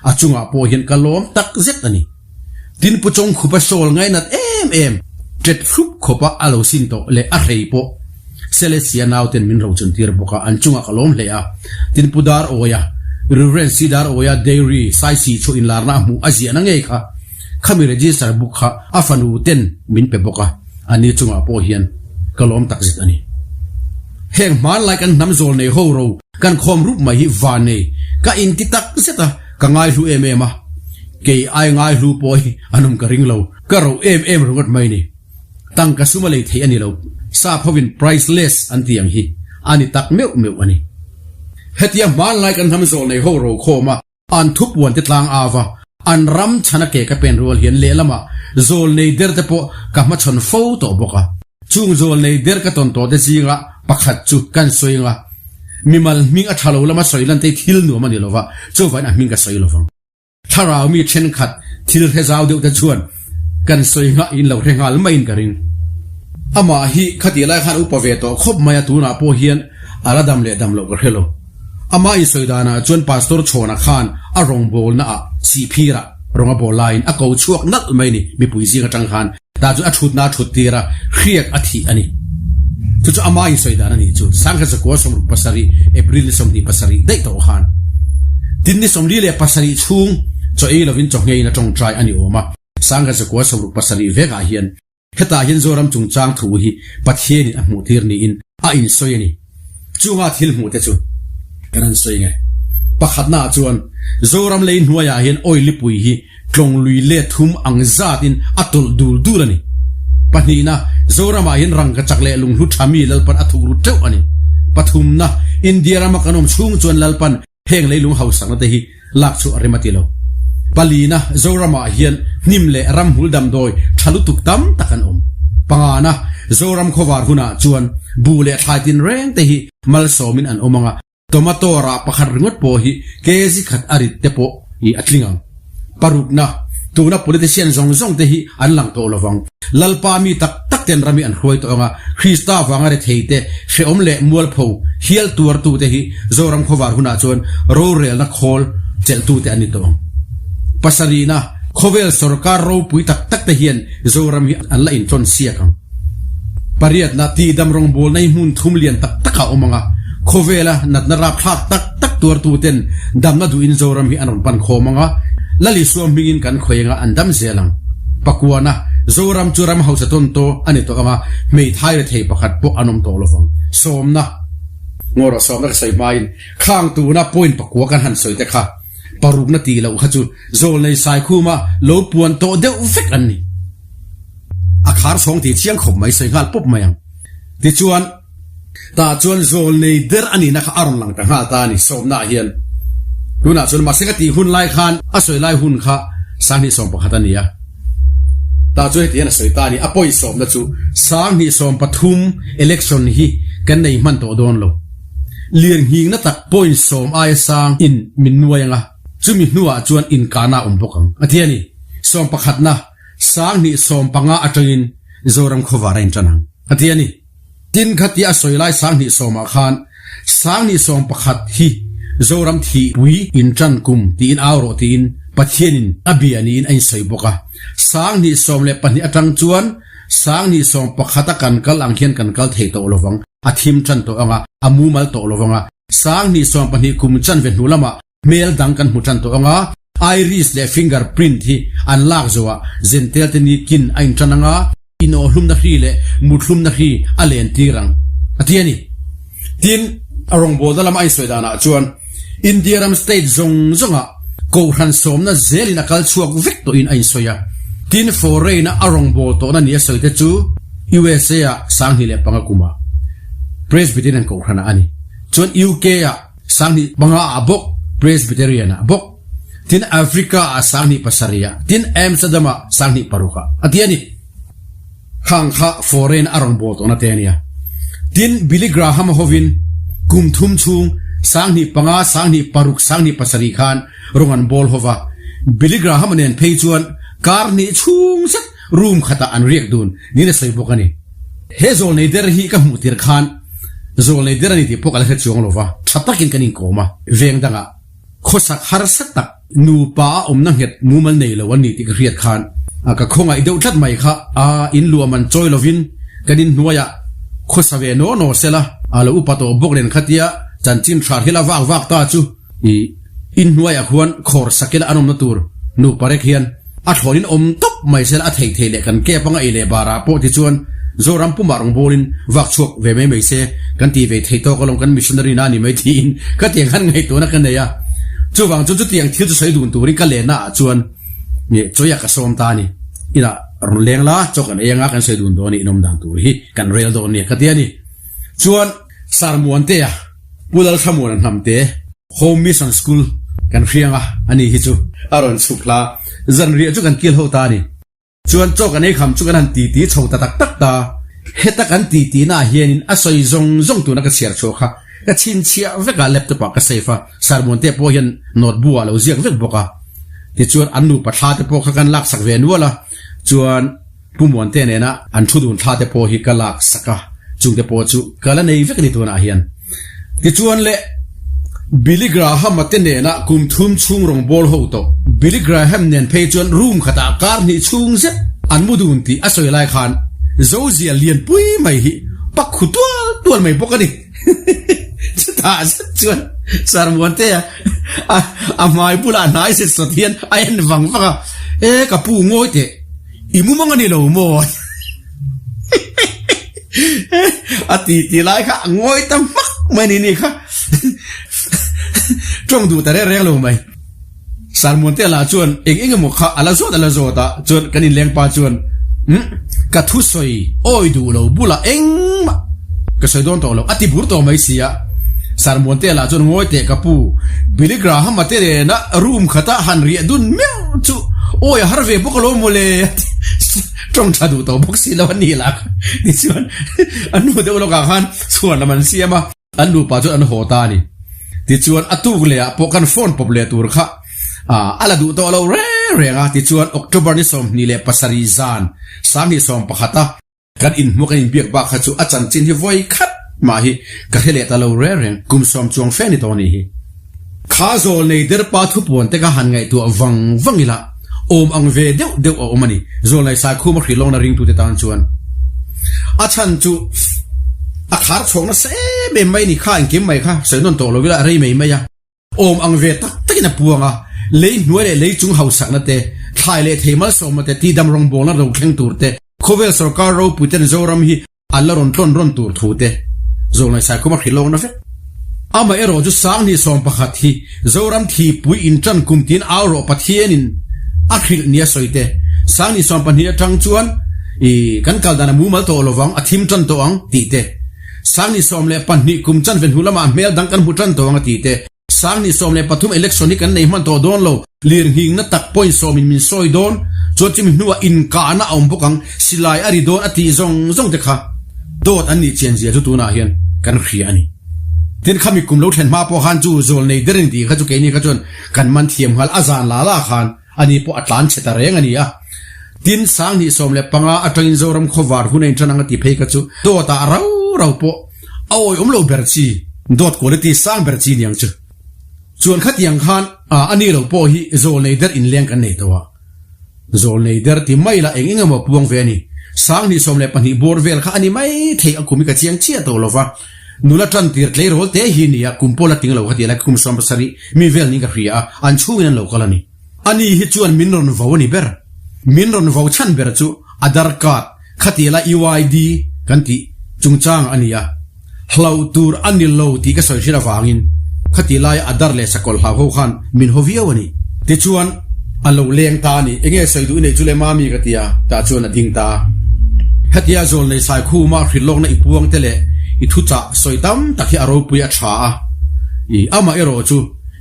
a chungah pawh hian ka lawm tak zet a ni. Tin Pu Chawngkhupa sawl ngainat em em tet hrup khawpa a lo sin tawh leh a hrei pawh Selesia nauten min rochun tir bawk a, an chungah ka lawm hle a. Tin Pu Dar Awia, Rev. C. Dar Awia Dairy Saisi chhuah inlarna a hmuh a ziahna ngei kha khami register book kha a fanu ten min pe bawk a, ani chungah pawh hian ka lawm takzet a ni. Heng hmanlai kan hnam zawl nei ho ro kan khawm rup mai hi van nei ka inti takzet a, Ka ngaihlu em em a, kei ai ngaihlu pawh hi an awm ka ring lo, ka roh em em ringawt mai ni. Tangka sum a lei theih a ni lo, sap hovin priceless an ti ang hi a ni tak meuh meuh a ni. Hetia hmanlai kan hnam zawh nei ho rokhawm a, an thupuan te tlang au va, an ram chhan a ke ka pen rual hian lehlamah zawl nei der te pawh ka hmachhawn fo tawh bawk a. Chung zawl nei der ka tawn tawh te zinga pakhat chu kan sawi anga, mimal hming a tha lo lama sawi lan te hi thil nuam a ni lova, chuvain a hming ka sawi lovang. Thlarau mi thenkhat thil hre zau deuh te chuan kan sawi nghah in lo hre nghal maiin ka ring. Amah hi khatih lai khan upa ve tawh khawp mai a, tunah pawh hian a la dam leh dam loh ka hre lo. Amah insawi danah chuan Pastor Chhawna khan a rawngbawlna ah Sihphirah rawng a bawl laiin a ko chhuak nalh mai ni mipui zing atang khan. Tah chu a thutna a thut tir a, hriak a thih a ni. Chu chu ama insawi dan a nih chu. 1967, April ni 27 daih tawh khan. Tin ni 47 chhung chaw ei lovin chaw ngheiin a tawngtai a ni awm a. 1967 vekah hian hetah hian Zoram chungchang thu hi Pathianin a hmuhtir niin a insawi a ni. Chunga thil hmuh te chu kan han sawi nge. Pakhatnaah chuan Zoram lei hnuaiah hian oil lipui hi tlawng lui let thum ang zatin a tawlh dul dul a ni. Pahnihna, Zoramah hian rangka chak leh lunghlu tha mi Lalpan a thuk ru teuh a ni. Pathumna, India rama kan awm chhung chuan Lalpan heng leilung hausakna te hi lak chu a rem a ti lo. Palina, Zoramah hian hnim leh ramhmul damdawi tha lutuk tam tak an awm. Pangana, Zoram khawvar hunah chuan buh leh thlai tinreng te hi malsawmin an awm ang a, Tomato rah pakhat ringawt pawh hi kg khat a rit te pawh hi a tling ang. Parukna, tuna politician zawng zawng te hi an lang tawh lovang. Lalpa mi tak tak ten ram hi an hruai tawh ang a, Krista vanga rethei te, hrehawm leh mualpho hial tuartu te hi Zoram khawvar hunah chuan rorelna khawl chelhtu te an ni tawh ang. Pasarihna, khawvel sorkar ropui tak tak te hian Zoram hi an la intlawn siak ang. Pariatna, tihdam rawngbawlna hi hmun thum lian tak tak a awm ang a. Khawvela natna rapthlak tak tak tuartuten damna duhin Zoram hi an rawn pan khawm ang a, Lal Isua hmingin kan khawih anga an dam zel ang. Pakuana, Zoram chu ram hausa tawn taw a ni tawh ang a, hmeithai rethei pakhat pawh an awm tawh lovang. Sawmna. Ngaw rawh sawmna ka sawi hmain khang tuna point pakua kan han sawi te kha parukna tih loh kha chu Zawlnei Saikhuma lo puan tawh deuh vek an ni. A khar chhawng tih chiang khawp mai sawi nghal pawp mai ang. Tichuan, tah chuan zawlnei der a nihna kha a rawn lang ta nghal ta a ni sawmnaah hian. Tunah chuan mahse ka tih hun lai khan a sawi lai hun kha 2011 a ni a. Tah chuan heti hian a sawi ta a ni, a pawi sawmna chu 2013 election hi kan nei hman tawh dawn lo. Lirnghingna tak point sawm aia sang in min nuai ang a, chumi hnuah chuan inkahna a awm bawk ang, a ti a ni. Sawm pakhatna. 2015 atangin Zoram khawvar a intan ang, a ti a ni. Tin, khatia a sawi lai 2010 ah khan 2011 hi Zoram thihpui intan kum tiin au rawh tiin Pathianin a bia niin a insawi bawk a. 2012 atang chuan 2011 a kan kal ang hian kan kal thei tawh lovang, a thim tan tawh ang a, a mumal tawh lovang a. 2012 kum chanve hnu lamah Hmel dang kan hmu tan tawh ang a, iris leh finger print hi an lak zawhah Zentel te ni kin a intan ang a, inawhhlumna hri leh muthlumna hri a len tir ang, a ti a ni. Tin, a rawngbawlna lama a insawi danah chuan India ram state zawng zawngah kohhran sawmna zelin a kal chhuak vek tawhin a insawi a. Tin, foreign-a a rawngbâwl tawhna ni a sawi te chu USA-ah 2005 kumah Presbyterian kohhranah a ni. Chuan UK-ah 2005 ah bawk Presbyterian ah bawk, tin Africa ah 2007 ah, tin Amsterdam ah 2006 ah a ti a ni. Khang kha foreign a rawn bawl tawhna te a nia. Tin Billy Graham a hovin kum thum chhung 2005, 2006, 2007 khan rawng an bawl hova. Billy Graham nen phei chuan kar hnih chhung zet room khatah an riak dun niin a sawi bawk a ni. He zawlnei der hi ka hmuh tir khan zawlnei der a ni tih pawh ka la hre chuang lo va, tha takin kan inkawm a, veng dangah khawsak harsa tak nupa a awmna nghet mumal nei lo an ni tih ka hriat khan ka khawngaih deuh tlat mai kha a, in luah man chawi lovin kan inhnuaiah khawsa ve naw naw sela, a lo upa tawh bawk nen khatia chanchin tha hrilh a vak vak ta chu. I inhnuaiah khuan khawr sakila an awmna tur nupa rek hian a thlawnin awm tawp mai sela a theih theih leh kan kep anga ei leh barah pawh tichuan Zoram pumah rawn bawlin vak chhuak ve mai mai se kan ti ve thei tawk alawm kan missionary na a ni mai tiin ka tiang khan ngaihtuahna ka nei a. Chuvang chuan chutiang thil chu sawi dun turin ka lenna ah chuan chawiah ka sawm ta a ni. Inah rawn leng la chaw kan ei anga kan sawi dun dawn a ni inawm dan tur hi kan rel dawn nia ka ti a ni. Chuan Sarmuantea. Pu Lalthlamuana Hnamte Home Mission School kan hriang a, ani hi chu a rawn chhuk hla. Zanriah chu kan kil ho ta a ni. Chuan chaw kan ei kham chu kan han titi chho ta tak tak ta. Heta kan titi naah hianin a sawi zawng zawng tuna ka chhiar chhuah kha ka chhinchhiah vek a, laptop ah ka save a, Sarmuante pawh hian notebook ah a lo ziak vek bawk a. Tichuan an nupa thla te pawh kha kan laksak ve nual a, chuan. Pu Muante nena an thu dun thla te pawh hi ka lak sak a, chung te pawh chu ka la nei vek a ni tunah hian. Tichuan le, Billy Graham-a te nena kum thum chhung rawn bawl ho tawh. Billy Graham nen phei chuan room khatah kar hnih chhung zet an mu dun tih a sawi lai khan Zozia lianpui mai hi pak khu tual tual mai bawk a ni. Chutah zet chuan Sir Muantea a hmai bulah hnai zet sawt hian a en vang vang a, E ka pu ngawi teh. I mumang a ni lo maw? A ti ti lai kha a ngawi ta hmak mai ni ni kha. Tawng duh ta reng reng lo mai. Sarmuante lah chuan eng eng emaw kha a la zawt a la zawt a, chuan kan inleng pa chuan umm ka thusawi awi duh lo bulah engmah ka sawi dawn tawh lo a ti bur tawh mai si a. Sarmuante lah chuan ngawi teh ka pu Billy Graham-a te nena room khata han riah dun meuh chu awi a har ve bawk alo mawle a ti tawng tha duh tawh bawk si lo a ni lah tichuan a nu deuh lawkah khan chhuan lam an siam a, an nupa chuan an haw ta a ni. Tichuan a tuk leh ah pawh kan phone pawp leh tur kha a la duh tawh lo reng reng a, tichuan October ni 27 zan 2011 a Kan inhmuh kan inbiak bak kha chu a chanchin hi vawi khat mah hi ka hre leh ta lo reng reng, kum sawm chuang fe ni tawh a nih hi. Kha zawl nei derpa thupuan te ka han ngaihtuah vang vang ila awm ang ve deuh deuh a awm a ni, zawl nei Saikhuma hrilawngna ringtute tan chuan. A chhan chu a khar chhuak nasa em. em em mai ni kha engkim mai kha sawi nawn tawh lo ila a rei mai mai a. Awm ang ve tak takin a puang a, lei hnuai leh lei chung hausakna te, thlai leh thei malsawmna te, tidam rawngbawlna ro thleng tur te, khawvel sorkar ropui ten Zoram hi an la rawn tlawn rawn tur thu te Zawlnai Saikhuma hrilh lawkna vek. Amah erawh chu Sanghnih 11 hi Zoram thipui inṭan kum tiin au rawh Pathianin a hrilh nia sawi te, Sanghnih 12 aṭang chuan i kan kal dan a mumal tawh lovang, a thim ṭan tawh ang tih te, Sanghnih 12 kum chanve hnu lamah hmel dang kan hmu ṭan tawh ang a ti te, Sanghnih 13 election hi kan nei hman tawh dawn lo, lirnghingna tak point sawmin min sawi dawn, chuan chumi hnuah inkahna a awm bawk ang, silai a ri dawn a tih zawng zawng te kha dawt an nih chian zia chu tunah hian kan hria a ni. Tin, khami kum lo thlen hma pawh khan chu zawl nei der a ni tih kha chu keini kha chuan kan man thiam nghal, a zan la la khan ani pawh a tlan chhe ta reng a ni a. Tin, Sanghnih 15 atangin Zoram khawvar hun a inṭan ang a ti phei kha chu dawtah rau rau pawh a awihawm lo ber chi, dawt quality sang ber chi niang chu. Chuan khatiang khan a ni lo pawh hi zawlnei der inleng kan nei tawh a. Zawlnei der ti mai la eng eng emaw puang ve a ni. Sanghnih 12 bawr vel kha a ni mai thei a kum hi ka chiang chiah tawh lo va. Nula ṭan tir tleirawl te hi nia kum pawh la ting lo kha ti lai kum 70 mi vel niin ka hria a, an chhungin an lo kal a ni. Ani hi chuan min rawn vo a ni ber. Min rawn vo chhan ber chu Aadhaar card khatila UID kan tih chungchang a ni a. Hlauh tur a ni lo tih ka sawi hriat avangin khati laia Aadhaar leh sakawlh hlau ho khan min haw viau a ni. Tichuan a lo leng ta a ni. Enge sawi duh i neih chu le Mami ka ti a, tah chuan a ding ta a. Hetia Zawlnei Saikhuma hrilhlawkna i puang te leh i thuchah sawi tam tak hi a ropui a tha a. I amah erawh chu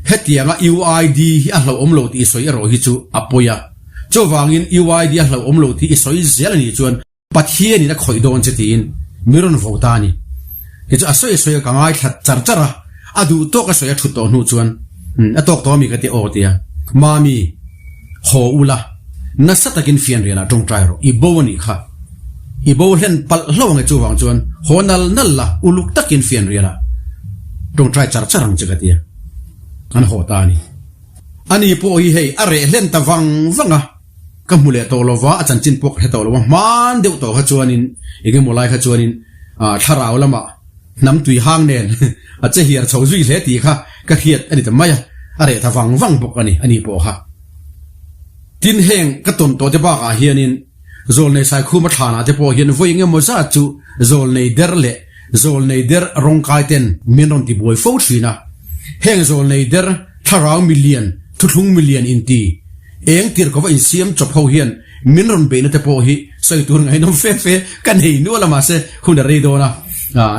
Hetianga UID hi a hlauhawm lo tih i sawi erawh hi chu a pawi a. Chuvangin UID a hlauhawm lo tih i sawi zel a nih chuan Pathianin a khawih dawn che tiin mi rawn vo ta a ni. Kei chu a sawi a sawi a ka ngaithla char char a, a duh tawk a sawi a thut tawh hnu chuan a tawk tawh a mi ka ti aw tia. Mami, haw ula, nasa takin fianrianah tawngtai rawh, i bo a nih kha. I bo hlen palh hlauh ang e chuvang chuan haw nal nal la, uluk takin fianrianah tawngtai char char ang che ka tia. An haw ta a ni. Ani pawh hi hei a reh hlen ta vang vang a, ka hmu leh tawh lo va, a chanchin pawh ka hre tawh lo va, hman deuh tawh kha chuanin eng emaw lai kha chuanin thlarau lamah hnam tui hang nen a che hiar chho zui hle tih kha ka hriat a ni ta mai a, a reh ta vang vang bawk a ni, ani pawh kha. Tin heng ka tawn tawh te bakah hianin Zawlnei Saikhuma thlanah te pawh hian vawi eng emaw zat chu Zawlnei der leh Zawlnei der rawngkai ten min rawn ti buai fo thin a. Heng zawlnei der thlarau milian, thuthlung milian inti eng tir kova insiam chawp ho hian min rawn beihna te pawh hi sawi tur ngaihnawm fe fe ka nei nual a mahse hun a rei dawn a,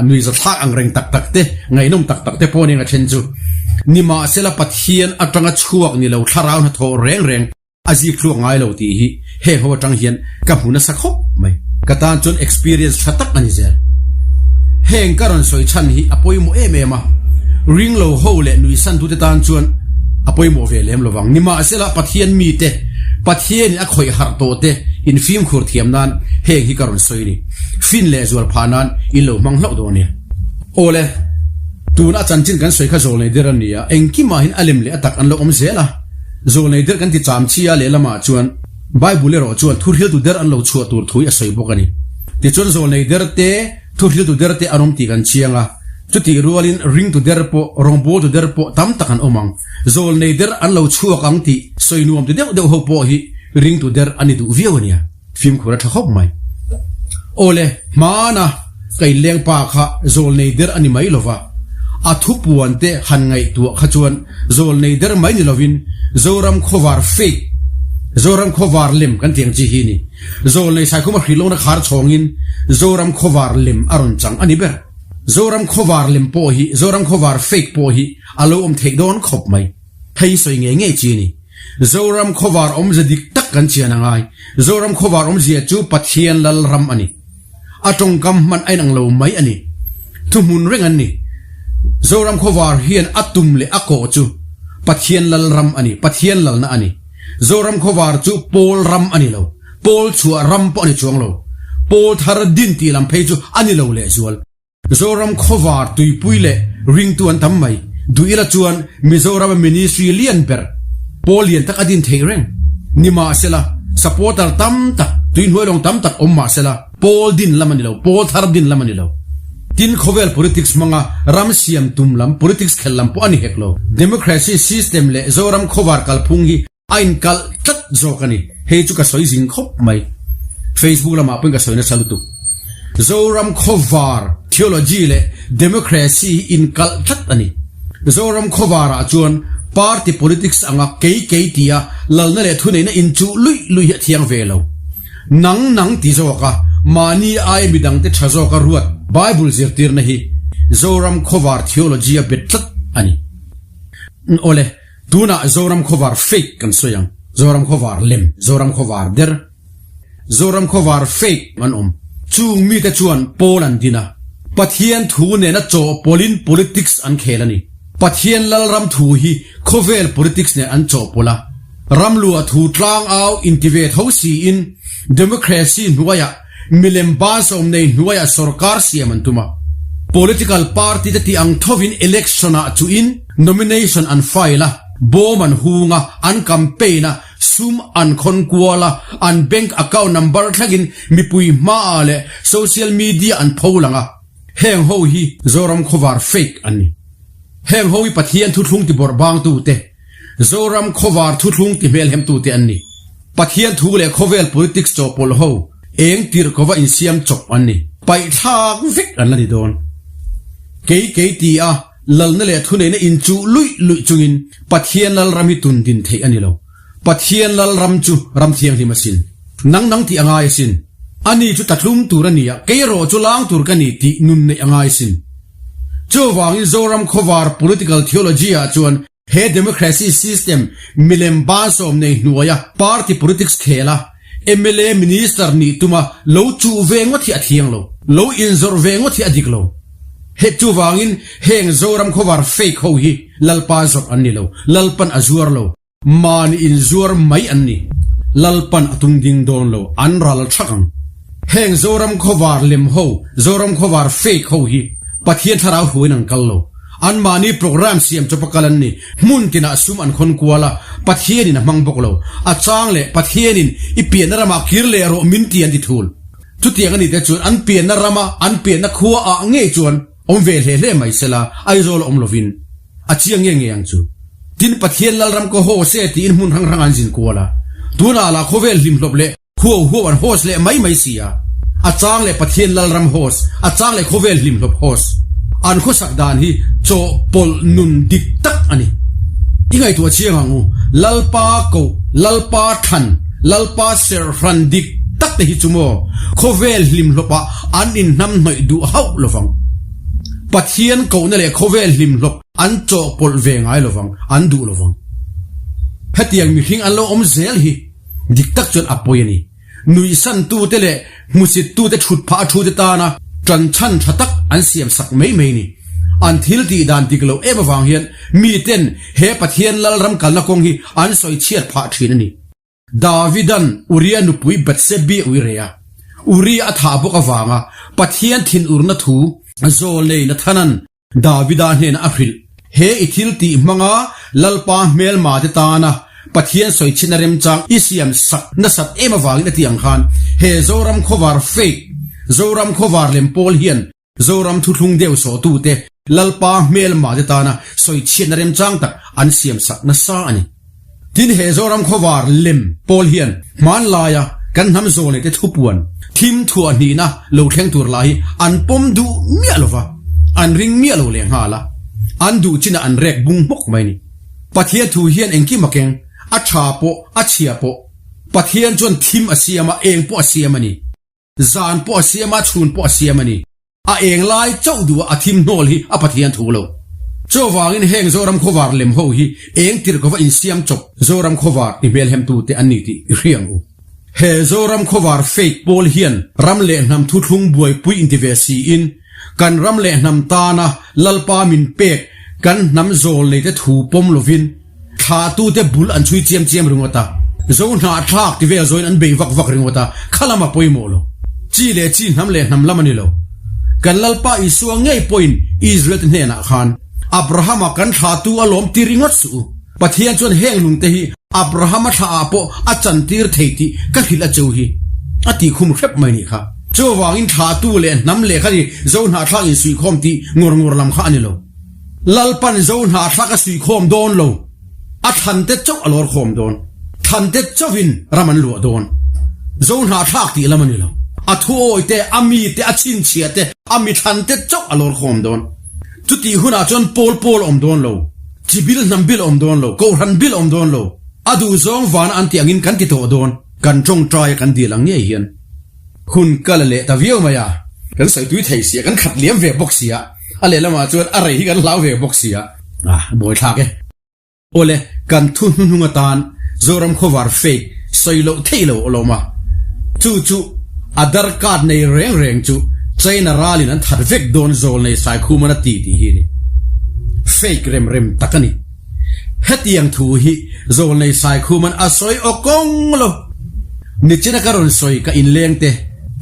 nuihza thlak ang reng tak tak te, ngaihnawm tak tak te pawh nia nga then chu. Nimahsela Pathian atanga chhuak ni lo thlarau hnathawh reng reng A zik thluak ngai lo tih hi heng ho atang hian ka hmu nasa khawp mai. Ka tan chuan experience tha tak a ni zel. Heng ka rawn sawi chhan hi a pawimawh em em a, ring lo ho leh nuihsan tute tan chuan a pawimawh ve lem lovang. Nimahsela Pathian mite, Pathianin a khawih harh tawh te in fimkhur thiam nan heng hi ka rawn sawi ni. Fin leh zual phah nan in lo hmang hlauh dawn nia. Awle, tun a chanchin kan sawi kha zawlnei der a ni a, engkimah hin a lem leh a tak an lo awm zel a. Zawlnei der kan ti cham chi a, lehlamah chuan Bible erawh chuan thuhriltu der an lo chhuah tur thu hi a sawi bawk a ni. Tichuan zawlnei der te, thuhriltu der te an awm tih kan chiang a, chutih rualin ringtu der pawh, rawngbawltu der pawh tam tak an awm ang. Zawlnei der an lo chhuak ang tih sawi nuam ti deuh deuh ho pawh hi ringtu der an ni duh viau a nia. Fimkhur a tha khawp mai. Awle, hmana ka inleng pa kha zawlnei der a ni mai lova, a thupuan te han ngaihtuah kha chuan zawlnei der mai ni lovin Zoram khawvar fake, Zoram khawvar lem kan tih ang chi hi a ni. Zawlnei Saikhuma hrilhlohna khar chhawngin Zoram khawvar lem a rawn chang a ni ber. Zoram khawvar lem pawh hi, Zoram khawvar fake pawh hi a lo awm theih dawn khawp mai. Hei sawi ngei ngei chi a ni. Zoram khawvar awmzia dik tak kan chian a ngai. Zoram khawvar awmzia chu Pathian lal ram a ni. A tawngkam hman a inang lo mai a ni. Thuhmun reng an ni. Zoram khawvar hian a tum leh a kawh chu Pathian lal ram a ni, Pathian lalna a ni. Zoram khawvar chu pawl ram a ni lo. Pawl chhuah ram pawh a ni chuang lo. Pawl thar din tih lam phei chu a ni lo lehzual. Zoram khawvar tuipui leh ringtu an tam mai. Duh ila chuan Mizorama ministry lian ber pawl lian tak a din theih reng. Nimahsela, supporter tam tak, tuihnuailawng tam tak awm mahsela, pawl din lam a ni lo, pawl thar din lam a ni lo. Tin, khawvel politics hmanga ram siam tum lam, politics khelh lam pawh a ni hek lo. Democracy system leh Zoram khawvar kalphung hi a inkalh tlat zawk a ni. Hei chu ka sawi zing khawp mai. Facebook lamah pawhin ka sawi nasa lutuk. Zoram khawvar theology leh democracy hi inkalh tlat a ni. Zoram khawvarah chuan party politics anga kei kei tia lalna leh thuneihna inchuh luih luih hi a thiang ve lo. Nang nang ti zawka mahni aia midangte tha zawka ruat Bible zirtirna hi Zoram khawvar theology a bet tlat a ni. Awle, tunah Zoram khawvar fake kan sawi ang. Zoram khawvar lem, Zoram khawvar der. Zoram khawvar fake an awm. Chung mite chuan pawl an din a. Pathian thu nena chawhpawlhin politics an khel a ni. Pathian Lalram thu hi khawvel politics nen an chawhpawlh a. Ramlua thu tlangau inti ve tho siin democracy hnuaiah milem bansawm nei hnuaiah sorkar siam an tum a. Political party te tih ang thovin election ah chuhin nomination an file a, bawm an hung a, an campaign a, sum an khawn kual a, an bank account number thlengin mipui hmaah leh social media an pho lang a. Heng ho hi Zoram khawvar fake an ni. Heng ho hi Pathian thuthlung tibawrh bangtute, Zoram khawvar thuthlung ti hmelhemtute an ni. Pathian thu leh khawvel politics chawhpawlh ho eng tirh kova insiam chawp an ni. Paihthlak vek an la ni dawn. Kei kei ti a, lalna leh thuneihna inchuh luih luih chungin Pathian Lalram hi tun din theih a ni lo. Pathian Lalram chu ram thianghlim asin. Nang nang tih a ngai asin. Ani chu tlatlum tur a ni a, kei erawh chu lang tur ka ni tih nun neih a ngai asin. Chuvangin Zoram khawvar political theology ah chuan he democracy system milem bansawm nei hnuaia party politics khel a, mla minister nih tuma lo chuh ve ngawt hi a thiang lo, lo inzawrh ve ngawt hi a dik lo. He chuvangin heng Zoram khawvar fake ho hi Lalpa zawrh an ni lo, Lalpan a zuar lo. Mahni inzuar mai an ni. Lalpan a tung ding dawn lo, an ral thak ang. Heng Zoram khawvar lem ho, Zoram khawvar fake ho hi Pathian thlarau hruaiin an kal lo. Anmahni program siam chawpa kal an ni. Hmun tinah sum an khawn kual a, Pathianin a hmang bawk lo. A chang leh Pathianin i pianna ramah kir leh rawh min ti an ti thul. Chutiang a ni te chuan an pianna rama an pianna khua ah ngei chuan Awm ve hle hle mai sela, Aizawl a awm lovin a chiang nge nge ang chu. Tin, Pathian Lalram ka haw se tiin hmun hrang hrang an zin kual a. Tunah lah khawvel hlimhlawp leh huau huau an host leh mai mai si a. A chang leh Pathian Lalram host, a chang leh khawvel hlimhlawp host. An khawsak dan hi chawhpawlh nun dik tak a ni. I ngaihtuah chiang ang u, Lalpa koh, Lalpa thlan, Lalpa serhran dik tak te hi chu maw khawvel hlimhlawpah An inhnamhnawih duh hauh lovang. Pathian kohna leh khawvel hlimhlawp an chawhpawlh ve ngai lovang, an duh lovang. Hetiang mihring an lo awm zel hi dik tak chuan a pawi a ni. Nuihsantute leh hmusittute thut phah a thute tana ṭanchhan ṭha tak an siam sak mai mai ni. An thil tih dan dik loh em avang hian miten he Pathian Lalram kalna kawng hi an sawi chhiat phah ṭhin a ni. Davidan Uria nupui Bathsebi a ui reh a, Uria a thah bawk avanga Pathian thinurna thu Zawlnei Nathanan Davida hnenah a hrilh. He i thil tih hmanga Lalpa hmelma te tana Pathian sawichhitna remchang i siam sak nasat em avangin a tih ang khan he Zoram khawvar fake Zoram khawvar lem pawl hian Zoram thuthlung deuh sawhtute Lalpa hmelma te tana sawichhiatna remchang tak an siamsak nasa a ni. Tin, he Zoram khawvar lem pawl hian hmanlaia kan hnam zawlneite thupuan thim thuah hnihna lo thleng tur lah hi an pawm duh miah lo va, an ring miah lo leh nghal a, an duh chinah an rek bung hmawk mai a ni. Pathian thu hian engkim a keng, a tha pawh, a chhia pawh. Pathian chuan thim a siam a, eng pawh a siam a ni. Zan pawh a siam a, chhun pawh a siam a ni. A eng lai chauh duh a a thim hnawl hi a Pathian thu lo. Chuvangin heng Zoram khawvar lem ho hi eng tirh kova insiam chawp Zoram khawvar ti hmelhemtute an ni tih i hria ang u. He Zoram khawvar fake pawl hian ram leh hnam thuthlung buaipui inti ve siin kan ram leh hnam tana Lalpa min pek kan hnam zawl neite thu pawm lovin Thlahtute bul an chhui chiam chiam ringawt a, zo hnahthlak ti vel zawin an bei vak vak ringawt a, kha lam a pawimawh lo. Chi leh chi, hnam leh hnam lam a ni lo. Kan Lalpa Isua ngei pawhin Israel te hnenah khan, Abrahama kan thlahtu a lawm ti ringawt suh u. Pathian chuan heng lungte hi Abrahama thlah ah pawh a chantir thei tih ka hrilh a cheu hi, a tih khum hrep mai nih kha. Chuvangin thlahtu leh hnam leh kha ni Zo hnahthlak insuihkhawm tih ngawr ngawr lam kha a ni lo. Lalpan Zo hnahthlak a suihkhawm dawn lo. A thlante chauh a lawr khawm dawn. Thlante chauhin ram an luah dawn. Zo hnahthlak tih lam a ni lo. A thuawi te, a mi te, a chhinchhiah te, a mi thlante chauh a lawr khawm dawn. Chutih hunah chuan pawl pawl a awm dawn lo. Chi bil hnam bil a awm dawn lo. Kohhran bil a awm dawn lo. A duhzawng vana an tih angin kan ti tawh dawn. Kan tawngtai a kan dil ang ngei hian hun kal a leh ta viau mai a. Kan sawi tui thei sia, kan khat liam ve bawk sia, a lehlamah chuan a rei hi kan hlau ve bawk sia. A buaithlak e. Awle, kan thu hnuhnung atan Zoram khawvar fake sawi loh theih lo alawm a. Chu chu a darkat nei reng reng chu China ralin an that vek dawn zawl nei Saikhuman a ti tih hi a ni. Fake rem rem tak a ni. Hetiang thu hi Zawlnei Saikhuman a sawi aw kawng lo. Nichina ka rawn sawi ka inleng te,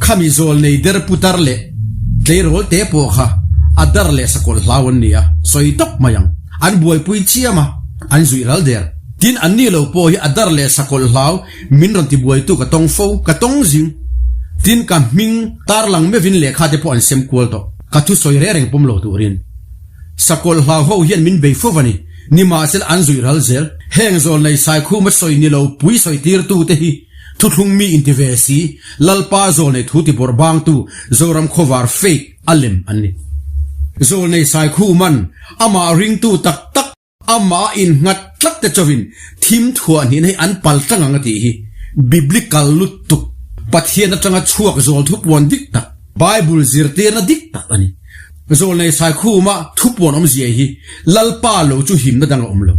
khami Zawlnei der putar leh tleirawl te pawh kha a dar leh sakawlh hlau an ni a, sawi tawp mai ang. An buaipui chiam a, an zuih ral der. Tin, anni lo pawh hi a dar leh sakawlh hlau min rawn tibuaitu ka tawng fo, ka tawng zing. Tin, ka hming tarlang meuhin lehkha te pawh an sem kual tawh. Ka thusawi reng reng pawm lo turin. Sakawlh hlau ho hian min bei fo va ni. Nimahsela an zuih ral zel. Heng zawlnei Saikhuma sawi ni lo pui sawi tirtu te hi thuthlung mi inti ve si, Lalpa zawlnei thu ti bawrh bangtu Zoram khawvar fake a lem an ni. Zawlnei Saikhuman amah ringtu tak tak, amah a innghat tlat te chauhin thim thuah hnihna hi an pal tlang ang a tih hi biblical lutuk, Pathian atanga chhuak zawl thupuan dik tak, Bible zirtirna dik tak a ni. Zawlnei Saikhuma thupuan awmzia hi Lalpa lo chu himna dang a awm lo.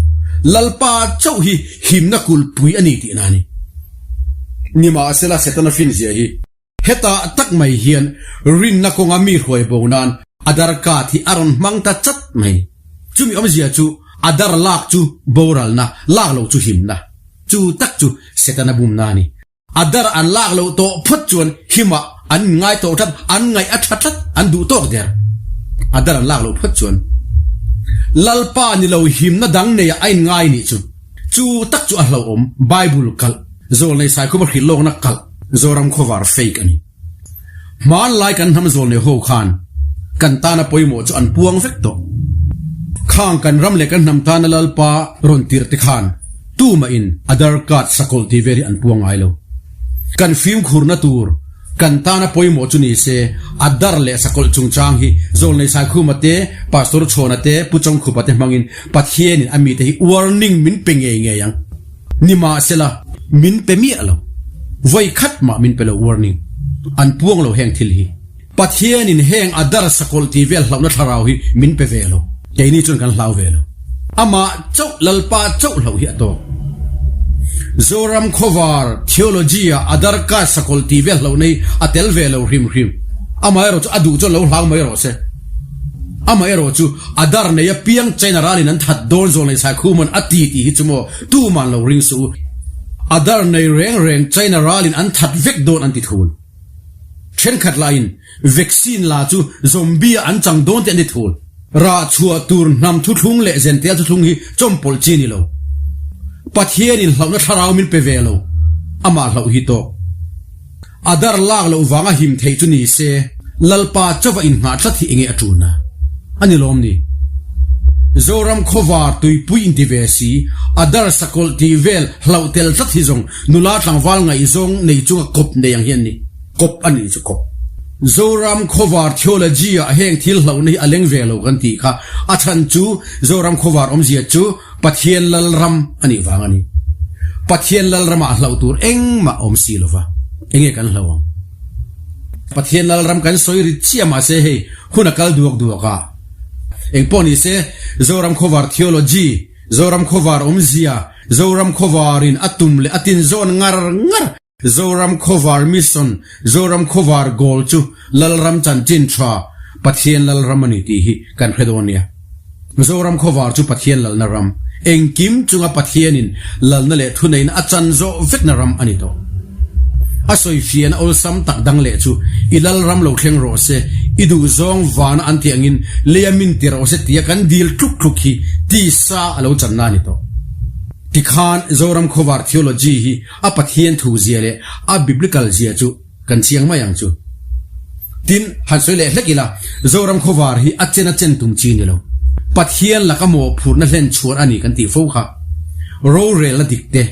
Lalpa chauh hi himna kulhpui a ni tihna a ni. Nimahsela Setana finzia hi hetah tak mai hian rinna kawnga mi hruai bo nan a darkat hi a rawn hmang ta chat mai. Chumi awmzia chu a dar lak chu boralna, lak lo chu himna. Chu tak chu Setana bumna a ni. A dar an lak loh tawh phawt chuan himah an inngai tawh tlat, an ngaih a tha tlat, an duh tawk der. A dar an lak loh phawt chuan Lalpa ni lo himna dang neiah a inngai nih chu. Chu tak chu a hlauhawm, Bible kalh, Zawlnei Saikhuma hrilh lawkna kalh, Zoram khawvar fake a ni. Hmanlai kan hnam zawlnei ho khan kan tana pawimawh chu an puang vek tawh. Khang kan ram leh kan hnam tana Lalpa rawn tirh te khan tumahin Aadhaar card sakawlh tih vel hi an puang ngai lo. Kan fimkhurna tur kan tana pawimawh chu ni se Aadhaar leh sakawlh chungchang hi Zawlnei Saikhuma te, Pastor Chhawna te, Pu Chawngkhupa te hmangin Pathianin a mite hi warning min pe ngei ngei ang. Nimahsela, min pe miah lo. Vawi khat mah min pe lo warning. An puang lo heng thil hi. Pathianin heng a dar sakawlh tih vel hlauhna thlarau hi min pe ve lo. Keini chuan kan hlau ve lo. Amah chauh Lalpa chauh hlauh hi a tawk. Zoram khawvar theology ah a dar kar sakawlh tih vel hlauhna hi a tel ve lo hrim hrim. Amaherawh chu a duh chuan lo hlau mai rawh se. Amaherawh chu a dar nei apiang China ralin an that dawn zawl nei Saikhuman a ti tih hi chu maw tuman lo ring suh u. A dar nei reng reng China ralin an that vek dawn an ti thul. Thenkhat lahin vaccine la chu zombie ah an chang dawn tih an ti thul. Rah chhuah tur hnam thuthlung leh zentel thuthlung hi chawmpawlh chi ni lo. Pathianin hlauhna thlarau min pe ve lo. Amah hlauh hi tawk. A dar lak loh vanga him theih chu ni se, Lalpa chauva inngah tlat hi enge a tulna a ni lawm ni? Zoram khawvar tuipui inti ve si, a dar sakawlh tih vel hlauh tel tlat hi zawng nula tlangval ngaihzawng nei chunga kawp nei ang hi an ni. Kawp a nih chu kawp. Zoram khawvar theology ah heng thil hlauhna hi a leng ve lo kan tih kha a chhan chu Zoram khawvar awmzia chu Pathian Lalram a nih vang a ni. Pathian Lalramah hlauh tur engmah awm si lo va, enge kan hlauh ang? Pathian Lalram kan sawi rit chiah mahse hei hun a kal duak duak a. Engpawh ni se, Zoram Khawvar Theology, Zoram Khawvar awmzia, Zoram Khawvarin a tum leh a tinzawn ngar ngar, Zoram Khawvar Mission, Zoram Khawvar Goal chu Lalram chanchin tha, Pathian Lalram a ni tih hi kan hre dawn nia. Zoram Khawvar chu Pathian lalna ram, engkim chunga Pathianin lalna leh thuneihna a chan zawh vekna ram a ni tawh. A sawifiahna awlsam tak dang leh chu i Lalram lo thleng rawh se, i duhzawng vana an tih angin leia min ti rawh se tia kan dil tluk tluk hi tisa a lo channa a ni tawh. Tikhan Zoram Khawvar Theology hi A Pathian thu zia leh a biblical zia chu kan chiang mai ang chu. Tin, han sawi leh hlek ila, Zoram khawvar hi a chen a chen tum chi ni lo. Pathian laka mawhphurhna hlen chhuan a ni kan tih fo kha. Rorelna dik te,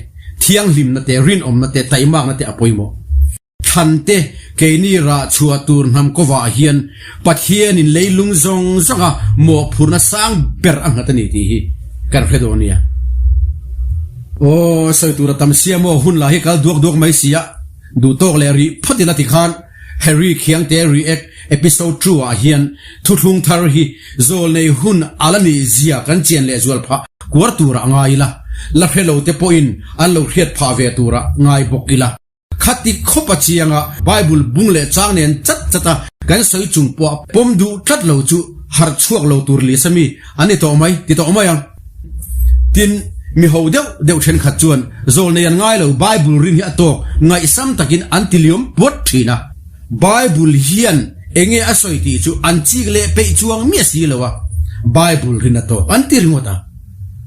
thianghlimna te, rinawmna te, taimakna te a pawimawh. Thlan te, keini rah chhuah tur hnam kawvah hian Pathianin leilung zawng zawnga mawhphurhna sang ber a nghat a ni tih hi kan hre dawn nia. Aw, sawi tur a tam sia maw, hun lah hi kal duak duak mai sia, duh tawk leh rih phawt ila tikhan Harry Khiangte React Episode Two ah hian thuthlung thar hi zawlnei hun a la nih zia kan chian leh zual phah kuar turah ngai ila, la hre lo te pawhin an lo hriat phah ve turah ngai bawk ila. Khati khawp a chianga Bible bung leh chang nen chat chat a kan sawi chung pawh pawm duh tlat lo chu harh chhuak lo tur lisa mi an ni tawh mai ti tawh mai ang. Tin, mi ho deuh deuh thenkhat chuan zawlnei an ngai lo Bible rin hi a tawk ngaihsam takin an ti liam puat thin a. Bible hian enge a sawi tih chu an chik leh peih chuang miah si lo a, Bible rin a tawk an ti ringawt a.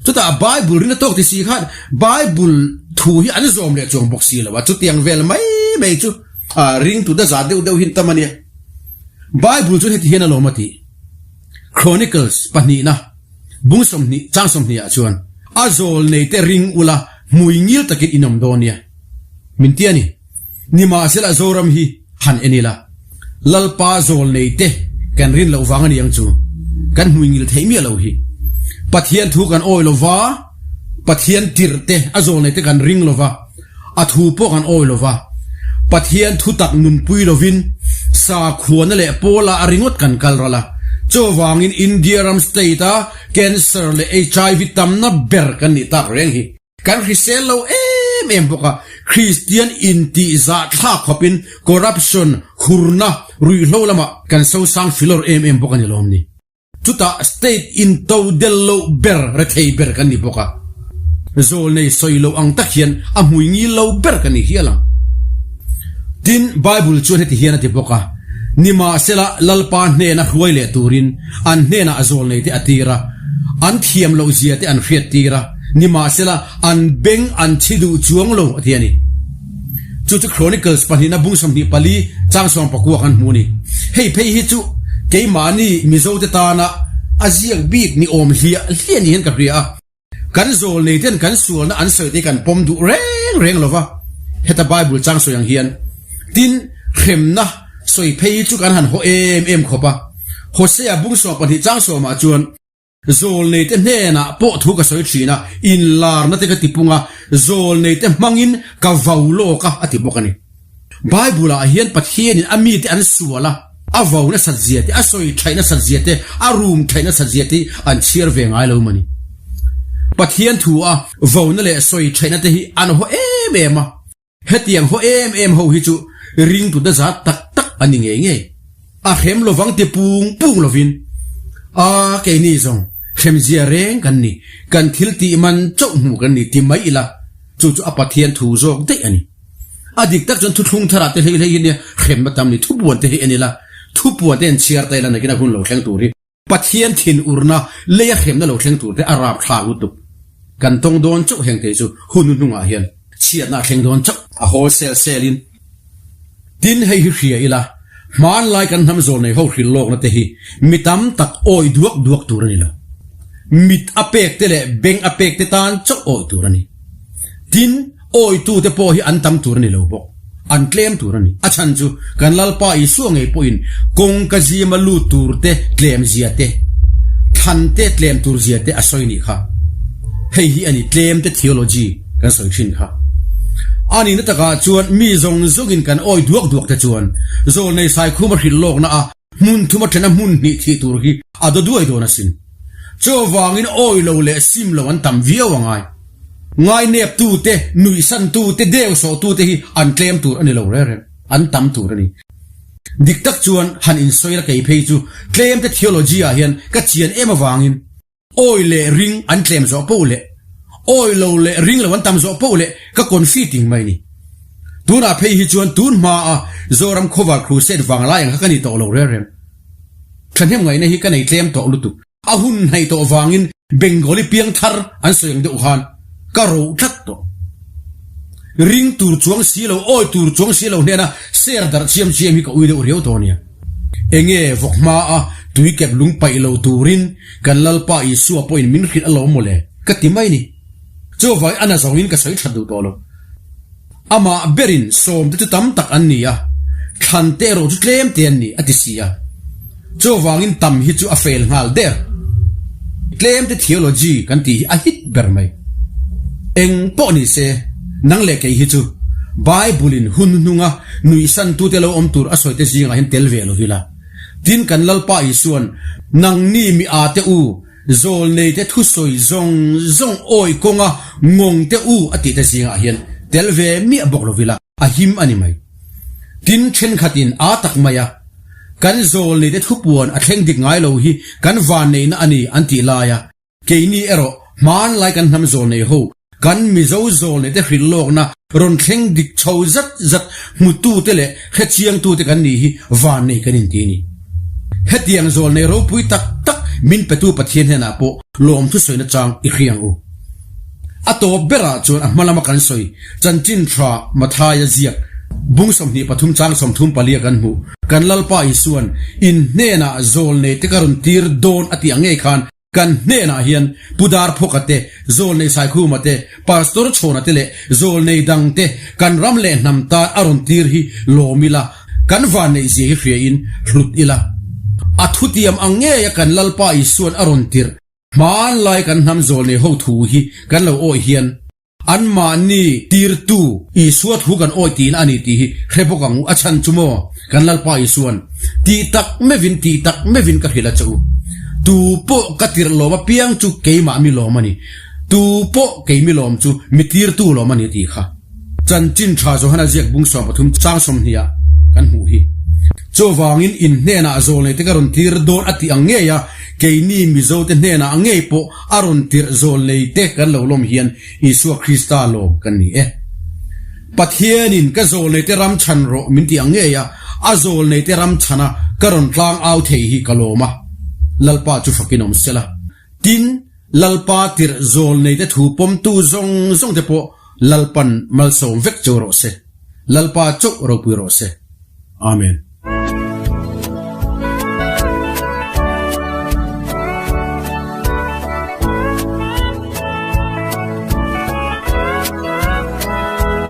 Chutah Bible rin a tawk ti si khan Bible thu hi an zawm leh chuang bawk si lo a, chutiang vel mai mai chu ringtu da za deuh deuh hin tam a nia. Bible chuan heti hian a lawm a tih. Chronicles pahnihna bung 20 chang 20 ah chuan a zawl neite ring ula hmui ngil takin in awm dawn nia min ti a ni. Nimahsela Zoram hi han en ila, Lalpa zawl neite kan rin loh vang a ni ang chu, kan hmui ngil theih miah lo hi. Pathian thu kan awi lo va, Pathian tirh te a zawl neite kan ring lo va, A thu pawh kan awi lo va, Pathian thu tak nunpui lovin sakhuana leh pawla a ringawt kan kal ral a. Chuvangin India ram state a cancer leh HIV tamna ber kan nih tak reng hi. Kan hrisel lo em em bawk a, Kristian intihzah thlak khawpin corruption, hurna, ruihhlo lamah kan sosang filawr em em bawk a ni lawm ni. Chutah state in to del loh ber rethei ber kan ni bawk a, zawlnei sawi loh ang tak hian a hmui ngil lo ber kan ni hial ang. Tin, Bible chuan heti hian a ti bawk a, Nimahsela Lalpa hnena hruai leh turin an hnenah zawlnei te a tir a, an thiam loh zia te an hriat tir a, nimahsela an beng an chhi duh chuang lo a ti a ni. Chu chu Chronicles pahnihna bung 24 chang 19 kan hmu a ni. Hei phei hi chu keimahni Mizote tana a ziak bik ni awm hliah hliah ni hian ka hria a. Kan zawl nei ten kan sualna an sawi te hi kan pawm duh reng reng lo va, heta Bible chang sawi ang hian. Tin, hremna sawi phei hi chu kan han haw em em khawp a. Hosea bung 12 chang sawmah chuan, Zawlneite hnenah pawh thu ka sawi thin a, inlarna te ka ti pung a, zawlneite hmangin ka vau lawk a, a ti bawk a ni. Bible-ah hian Pathianin a mite an sual a, a vau nasat zia te, a sawi thaih nasat zia te, a rum thaih nasat zia te hi an chhiar ve ngai lo mawni. Pathian thu a vauna leh sawi thaihna te hi an haw em em a. Hetiang haw em em ho hi chu ringtu da zat tak tak a ni ngei ngei. A hrem lovang ti pung pung lovin, A keini zawng hremzia reng kan ni, kan thil tih man chauh hmu kan ni ti mai ila, chu chu a Pathian thu zawk daih a ni. A dik tak chuan thuthlung tharah te hlei hlei hi nia hremna tam ni, thupuan te hi en ila, thupuan te en chhiar ta ila nakin a hun lo thleng tur hi. Pathian thin urna leia hremna lo thleng tur te a rap thlak lutuk. Kan tawng dawn chauh heng thei chu hun hnungah hian chhiatna a thleng dawn chauh. A hawl sel sel in. Tin hei hi hria ila, hmanlai kan hnam zawl nei ho hrilh lawkna te hi mi tam tak awi duak duak tur a ni lo. Mit a pek te leh beng a pek te tan chauh awi tur a ni. Tin. Awitute pawh hi an tam tur a ni lo bawk, an tlem tur a ni. A chhan chu kan Lalpa Isua ngei pawhin kawngka zima lut turte tlem zia te, thlan te tlem tur zia te a sawi nih kha. Hei hi a ni tlemte theology kan sawi thin kha. A nihna takah chuan mi zawng zawngin kan awi duak duak te chuan Zawlnei Saikhuma hrilh lawkna a hmun thuma thena hmun hnih thih tur hi a daw duai dawn asin. Chuvangin awi lo leh sim lo an tam viau a ngai. Ngaineptute, nuihsantute, deusawhtute hi an tlem tur a ni lo reng reng, an tam tur a ni. Dik tak chuan han insawi la kei phei chu tlemte theology-ah hian ka chian em avangin awi leh ring an tlem zawh poh leh awi lo leh ring lo an tam zawh poh leh ka confi ting mai ni. Tunah phei hi chuan tun hmaa Zoram Khawvar Crusade vanglai ang kha ka ni tawh lo reng reng. Thahnem ngaihna hi ka nei tlem tawh lutuk. A hun hnaih tawh vangin Bengali piang thar an sawi ang deuh khan ka ro tlat tawh. Ring tur chuang si lo, awi tur chuang si lo hnena ser darh chiam chiam hi ka ui deuh riau tawh a nia. Enge vawk hma a tui kep lung paih lo turin kan Lalpa Isua pawhin min hrilh alawm mawle ka ti mai ni. Chuvangin a na zawngin ka sawi that duh tawh lo. Amah berin sawmte chu tam tak an ni a, thlante erawh chu tlemte an ni, a ti si a. Chuvangin tam hi chu a fail nghal der. Tlemte theology kan tih hi a hit ber mai. Eng pawh ni se, nang leh kei hi chu Bible-in hun hnunga nuihsantute lo awm tur a sawite zingah hian tel ve lo ila. Tin, kan Lalpa Isua'n, Nangni mi ate u, Zawlneite thusawi zawng zawng awi kawnga ngawngte u a tihte zingah hian tel ve miah bawk lo ila a him a ni mai. Tin, thenkhatin aa tak mai a, kan zawlneite thupuan a thleng dik ngai lo hi kan vanneihna a ni an tih laia keini erawh hmanlai kan hnam zawlnei ho Kan Mizo zawlneite hrilh lawkna rawn thleng dik chho zat zat hmutute leh hrechiangtute kan nih hi vannei kan inti a ni. Hetiang zawlnei ropui tak tak min petu Pathian hnenah pawh lawmthu sawina chang i hria ang u. A tawp berah chuan a hma lama kan sawi chanchin tha Mathaia ziak bung 23 chang 34 kan hmuh. Kan Lalpa Isua'n in hnenah zawlneite ka rawn tir dawn a tih ang ngei khan Kan hnenah hian Pu Darphawka te, Zawlnei Saikhuma te, Pastor Chhawna te leh Zawlnei dang te kan ram leh hnam tan a rawn tir hi lawm ila, kan vanneih zia hi hriain hlut ila. A thutiam ang ngeia kan Lalpa Isua'n a rawn tirh hmanlai kan hnam Zawlnei ho thu hi kan lo awih hian, Anmahni tirtu Isua thu kan awi tihna a ni tih hi hre bawk ang u. A chhan chu maw? Kan Lalpa Isua'n, Tih tak meuhin, tih tak meuhin ka hrilh a che u. Tu pawh ka tirh lawm apiang chu keimah mi lawm a ni. Tu pawh kei mi lawm chu mi tirtu lawm a ni tih kha. Chanchin tha Johana ziak bung 13 chang 20 ah kan hmuh hi. Chuvangin in hnenah zawlneite ka rawn tir dawn a tih ang ngei a, keini Mizote hnenah ngei pawh A rawn tirh zawlnei te kan lo lawm hian Isua Krista lawm kan ni e. Pathianin ka zawlnei te ram chhan rawh min ti ang ngei a, a zawlnei te ram chhana ka rawn tlang au thei hi ka lawm a. Lalpa chu fakin awm sela. Tin, Lalpa tirh zawlnei te thu pawmtu zawng zawng te pawh Lalpan malsawm vek cheu rawh se. Lalpa chauh ropui rawh se. Amen.